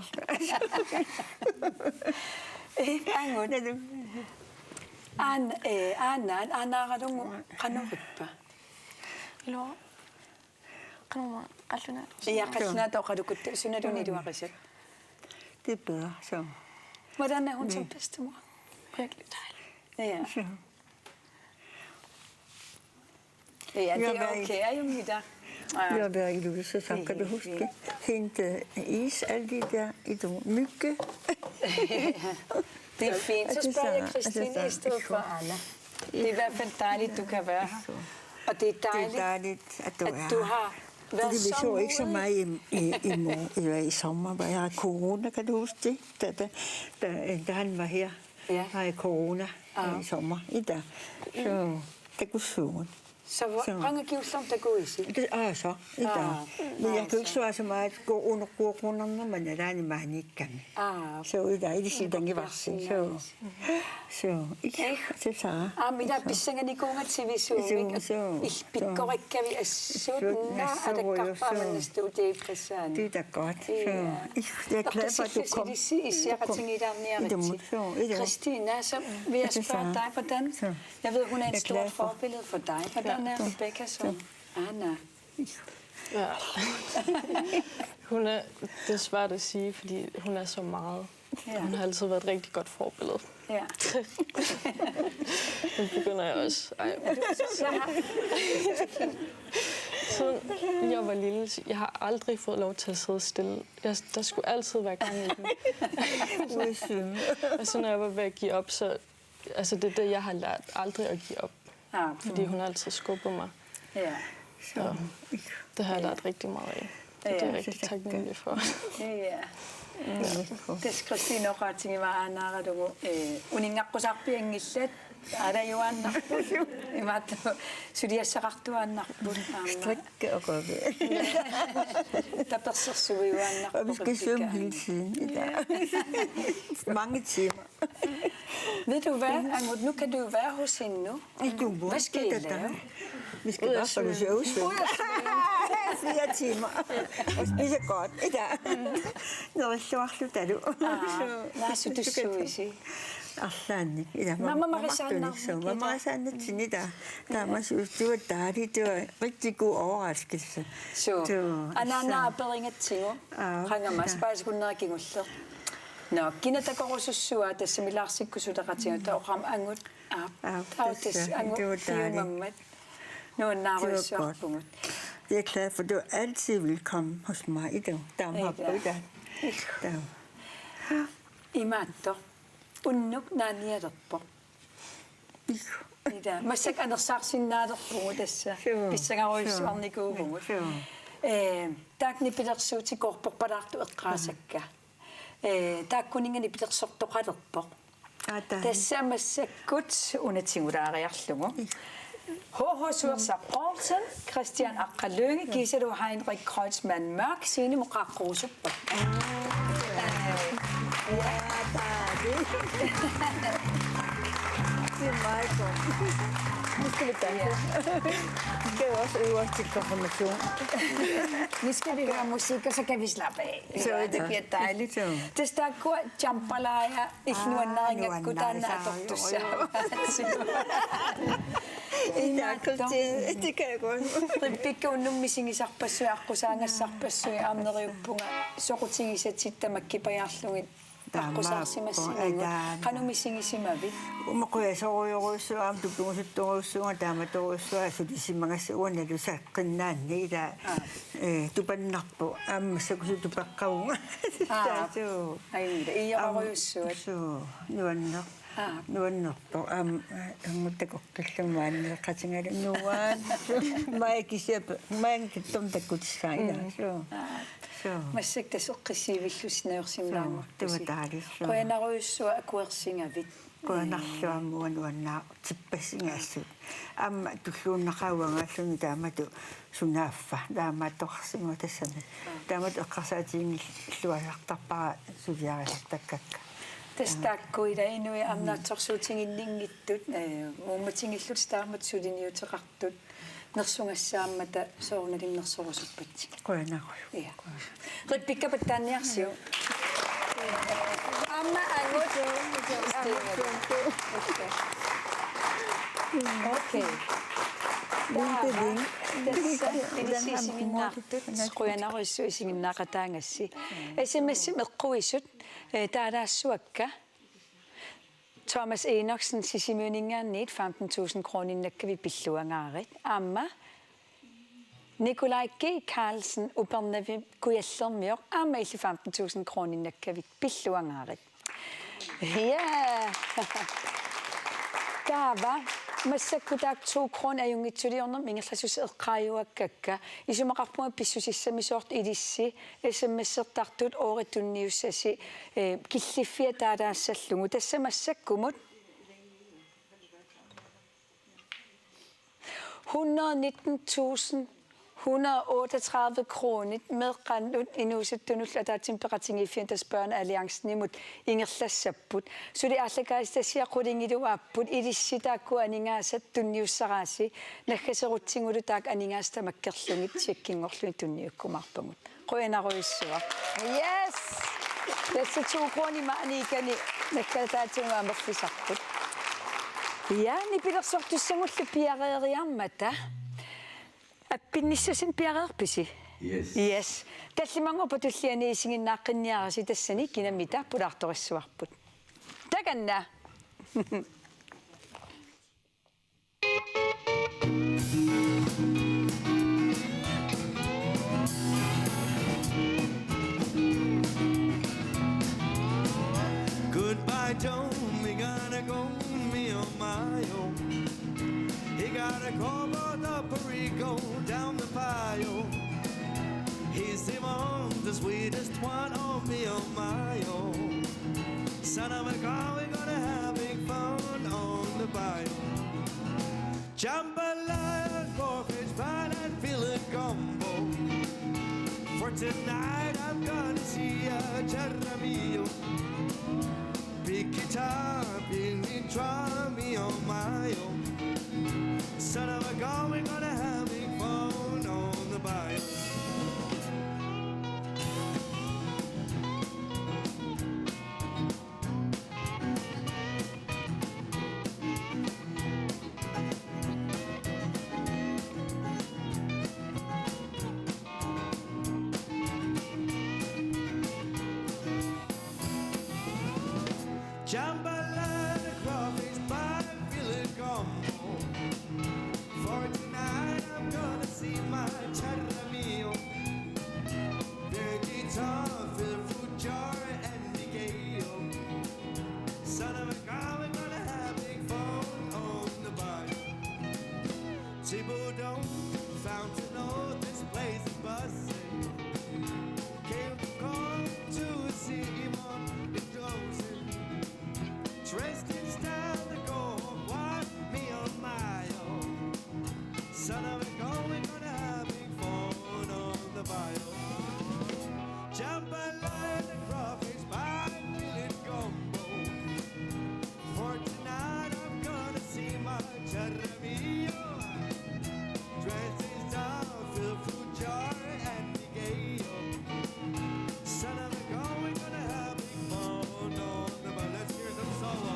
Eh, angut. Naluk. Aan, eh, aanaan, aanaaralugu qanorippa? Ilua. Qallunaat. Ja, qallunaat oqalukut sunaluunniit iluarisat. Det er bedre, så. Hvordan er hun som bedstemor? Virkelig dejlig. Ja. Så. Ja, det er okay. Ej, Mita. Ja. Jeg har været i Louise, så kan du huske. Hente is, alle de der, i du, mygge. Det er fint. Så spørger jeg Christine i stedet for Anna. Det er i hvert fald dejligt, du kan være her. Og det er dejligt, at du har været så modig. Fordi vi så ikke så meget i, i, i, mor, eller i sommer, hvor jeg har corona, kan du huske det? Da, da, da, da han var her, ja, har jeg corona, ja, i sommer. I dag. Så, det kunne suge. Så hvor, så. Mange kilo takuisi? Det er så, i dag. Ah, men jeg kan ikke svare så meget, gå under, gå under, når man er der i Manik. Aa. So, ida, ida sidangi varsi. So. So, ik, se saa. Aa, mida pissanganikuugatsigu suumik. So, so. Pikkorakkavi assut naa atakkarpaamannastut depression. Det er godt. So, ik, jeg er glad for, at du kom. Ilissi issiaqatigiilaarniaritsi. Christina, så vil jeg spørge dig, hvordan? Jeg ved, hun er et stort forbillede for dig. Hvordan er Rebecca som Anna? Ja. Hun er, det er svært at sige, fordi hun er så meget. Ja. Hun har altid været et rigtig godt forbillede. Ja. Nu begynder jeg også. Ej. Siden jeg var lille, jeg har aldrig fået lov til at sidde stille. Jeg, der skulle altid være gang i den. Og så når jeg var ved at give op, så, altså, det er det, jeg har lært. Aldrig at give op. Aa. Fordi hun altid skubber mig. Ja. Så det har jeg lært rigtig meget af. Ja. Det er jeg rigtig taknemmelig for. Ja. Tassa Christine oqaatigivaa aanaaralugu, eh, uninngaqqusarpianngillat, aalajuaannarput, imaattoq suliassaqartuaannarput, aamma. Strikke og røve. Tapersersuijuaannarpoq. Og vi skal svømme hele tiden i dag. Ja. Mange timer. Ved du hvad, Angut, nu kan du være hos hende nu. Hvad skal I lave? Vi skal bare holde os ude. Fire timer. Og spise godt i dag. Når vi slår slut, er du. Aa, naa, sutussuisi. Arlaannik. Ida, mamma, mamma, Marisanne, Marisanne, Marisanne, Tinita. Taamaasilluta, det var dejligt. Det var en rigtig god overraskelse. Så, anaanaa aperigatsigu. Aa, qanga massakkut paasikunnerat kingulleq. Nå, kina takorusussuaa, tassami Larsikkut suleqatigalugu, oqarmat Angut. Aap. Aap, aap, tassa, tassa, Angut, det var dejligt. Siumammat. Nuannaarujussuarpugut. Det var godt. Jeg er glad for, at du altid vil komme hos mig i dag. Taamaappoq, Ida. Imaattoq. Unnuk naanialerpoq. Ida. Massakkut anersaarsinnaalerpugut tassa. Suu. Pissangarujussuarnikuuvugut. Suu. Eh, taakku nipilersuutit koorporpalaartut eqqaasakka. Eh, taakkuninnga nipilersortoqalerpoq. Aa, taanna. Tassa massakkut una tigulaariarlugu. H H Suersaq Poulsen, Christian Aqqa Lynge, kiisalu Heinrich Kreutzmann Mørch, Signe Muqaqqorusuppa. Ja, taali. Det er meget godt. Nu skal vi danse. Ja. Vi skal jo også øve os til konfirmation. Nu skal vi høre musik, og så kan vi slappe af. Så er det, det bliver dejligt. Så. Tassa taakkua jambalaya. Aa, nuannaringakku taanna nuannarisarujussuuvoq. Atortussaavaat. Imaattoq. Det kan jeg godt. Rebekka, unnuk misigisarpassuit, aqqusaagassarpassuit, aamma neriuppunga soqutigisatit tamakkipajaarlugit aqqusaarsimassinigut. Taamaappoq, aa, taanna. Qanoq misigisimavit? Uuma qujasorujorujussuuara, aamma tupinnguuttorujussuuara, taamatorujussuuara, sulisimagassara uanga nalusaqqinnaanni, ila, aa, eh, tupannarpoq, aamma massakkut tupaqqavunga. Aa. Taava suu. Ai, ila, iiorarujussuat. Aamma, suu, nuanneq. Aa. Nuannerpoq, aamma, eh, aamma takoqqillunga maanileqatigalugu nuan. Maani kisianni, maani kisianni takkutissaaja. Mm. Suu. Aa. Suu. Massakkut tassa eqqissivillusi najorsinnaammata. Suu, det var dejligt, suu. Qujanarujussuaq akuersigavit. Qujanarsuaq aamma nuannaartippassingaassut. Aamma tulluunnaqaat uangaalluni taamatut sunaaffa, taamaattoqarsimavoq tassami. Taamatut eqqarsaatiginngilluinnartarpara suliarisartakkakka. Tassa taakku ila inuit aamma naatsorsuutiginninngitsut, eh, uummatigillutik taamatut suliniuteqartut. Nersugassaammata soorunalimi nersorusuppatsigit. Qujanarujussuaq. Ja. Rebekka, pattaanniarsiuk. Aamma Angut. Okay. Taava tassa ilissi isiginnaartut qujanarujussuaq isiginnaaqataagassi. S M S-imi eqquisut, eh, taalaassuakka. Thomas Enoksen Sisimiuninngaanniit femten tusind kroninnakkavik pilluangaarit. Aamma Nikolaj G. Carlsen Upernavik Kujallermioq aamma illit femten tusind kroninnakkavik pilluangaarit. Ja. Taava massakkut taakku to kroner ajunngitsuliornermik ingerlasussat eqqaajuakkakka. Isumaqarpunga pissusissamisoortut ilissi S M S-ertartut oorit tunniussasi, eh, killiffia taalaassallugu. Tassa massakkumut hundrede nitten tusind hundrede otteogtredive kronit meeqqannut inuusuttunullu ataatsimut peqatigiiffianut tassa Børnealliancemut ingerlassapput. Suli aallakaatitassiaq qulingiluaapput, ilissi taakku aningaasat tunniussaraasi, naggaserutsigulu taakku aningaasat tamakkerlugit tjekkinngorlugit tunniukkumaarpagut. Qujanarujussuaq. Yes! Tassa to kronit maaniikkani naggataatigut amerlisarput. Ja, nipilersortussagullu piareeriarmata. Appinnissasinnut piareerpisi? Yes. Yes. Tallimanngorpat tulliani isiginnaaqqinniarisi, tassani kinamita pulaartorissavarput. Takanna. Goodbye, Joe. Me gonna go, me on my own. He got a call for the Perico down the bayou. He's Simon, the sweetest one, on me on my own. Son of a gun, we're gonna have big fun on the bayou. Jambalaya, crawfish, fine and fillet gumbo. For tonight I'm gonna see a Jaramillo. Big guitar, big me, try me on my own. Son of a gun, we're gonna have big fun on the bayou. Jambalaya, crawfish, fine and fillet gumbo. For tonight I'm gonna see my Jaramillo. The guitar, Phil Fujari and Miguel. Son of a gun, we're gonna have big fun on the bayou. Thibodeau, Fountainhleau, this place is buzzing. Came to call to see Simon in closing. Dressed in style to go home, why me on my own? Son of a gun, we're gonna have big fun on the bayou. Jambalaya, the crawfish, fine and fillet gumbo. For tonight I'm gonna see my Jaramillo. Dressed in style, Phil Fujari and Miguel. Son of a gun, we're gonna have big fun on the bayou. Let's hear some solo.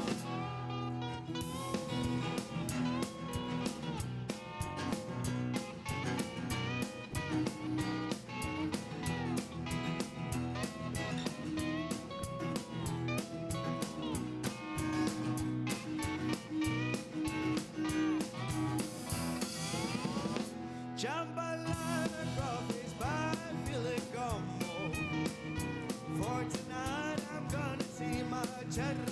Jambalaya, crawfish, fine and fillet gumbo. For tonight I'm gonna see my Jaramillo.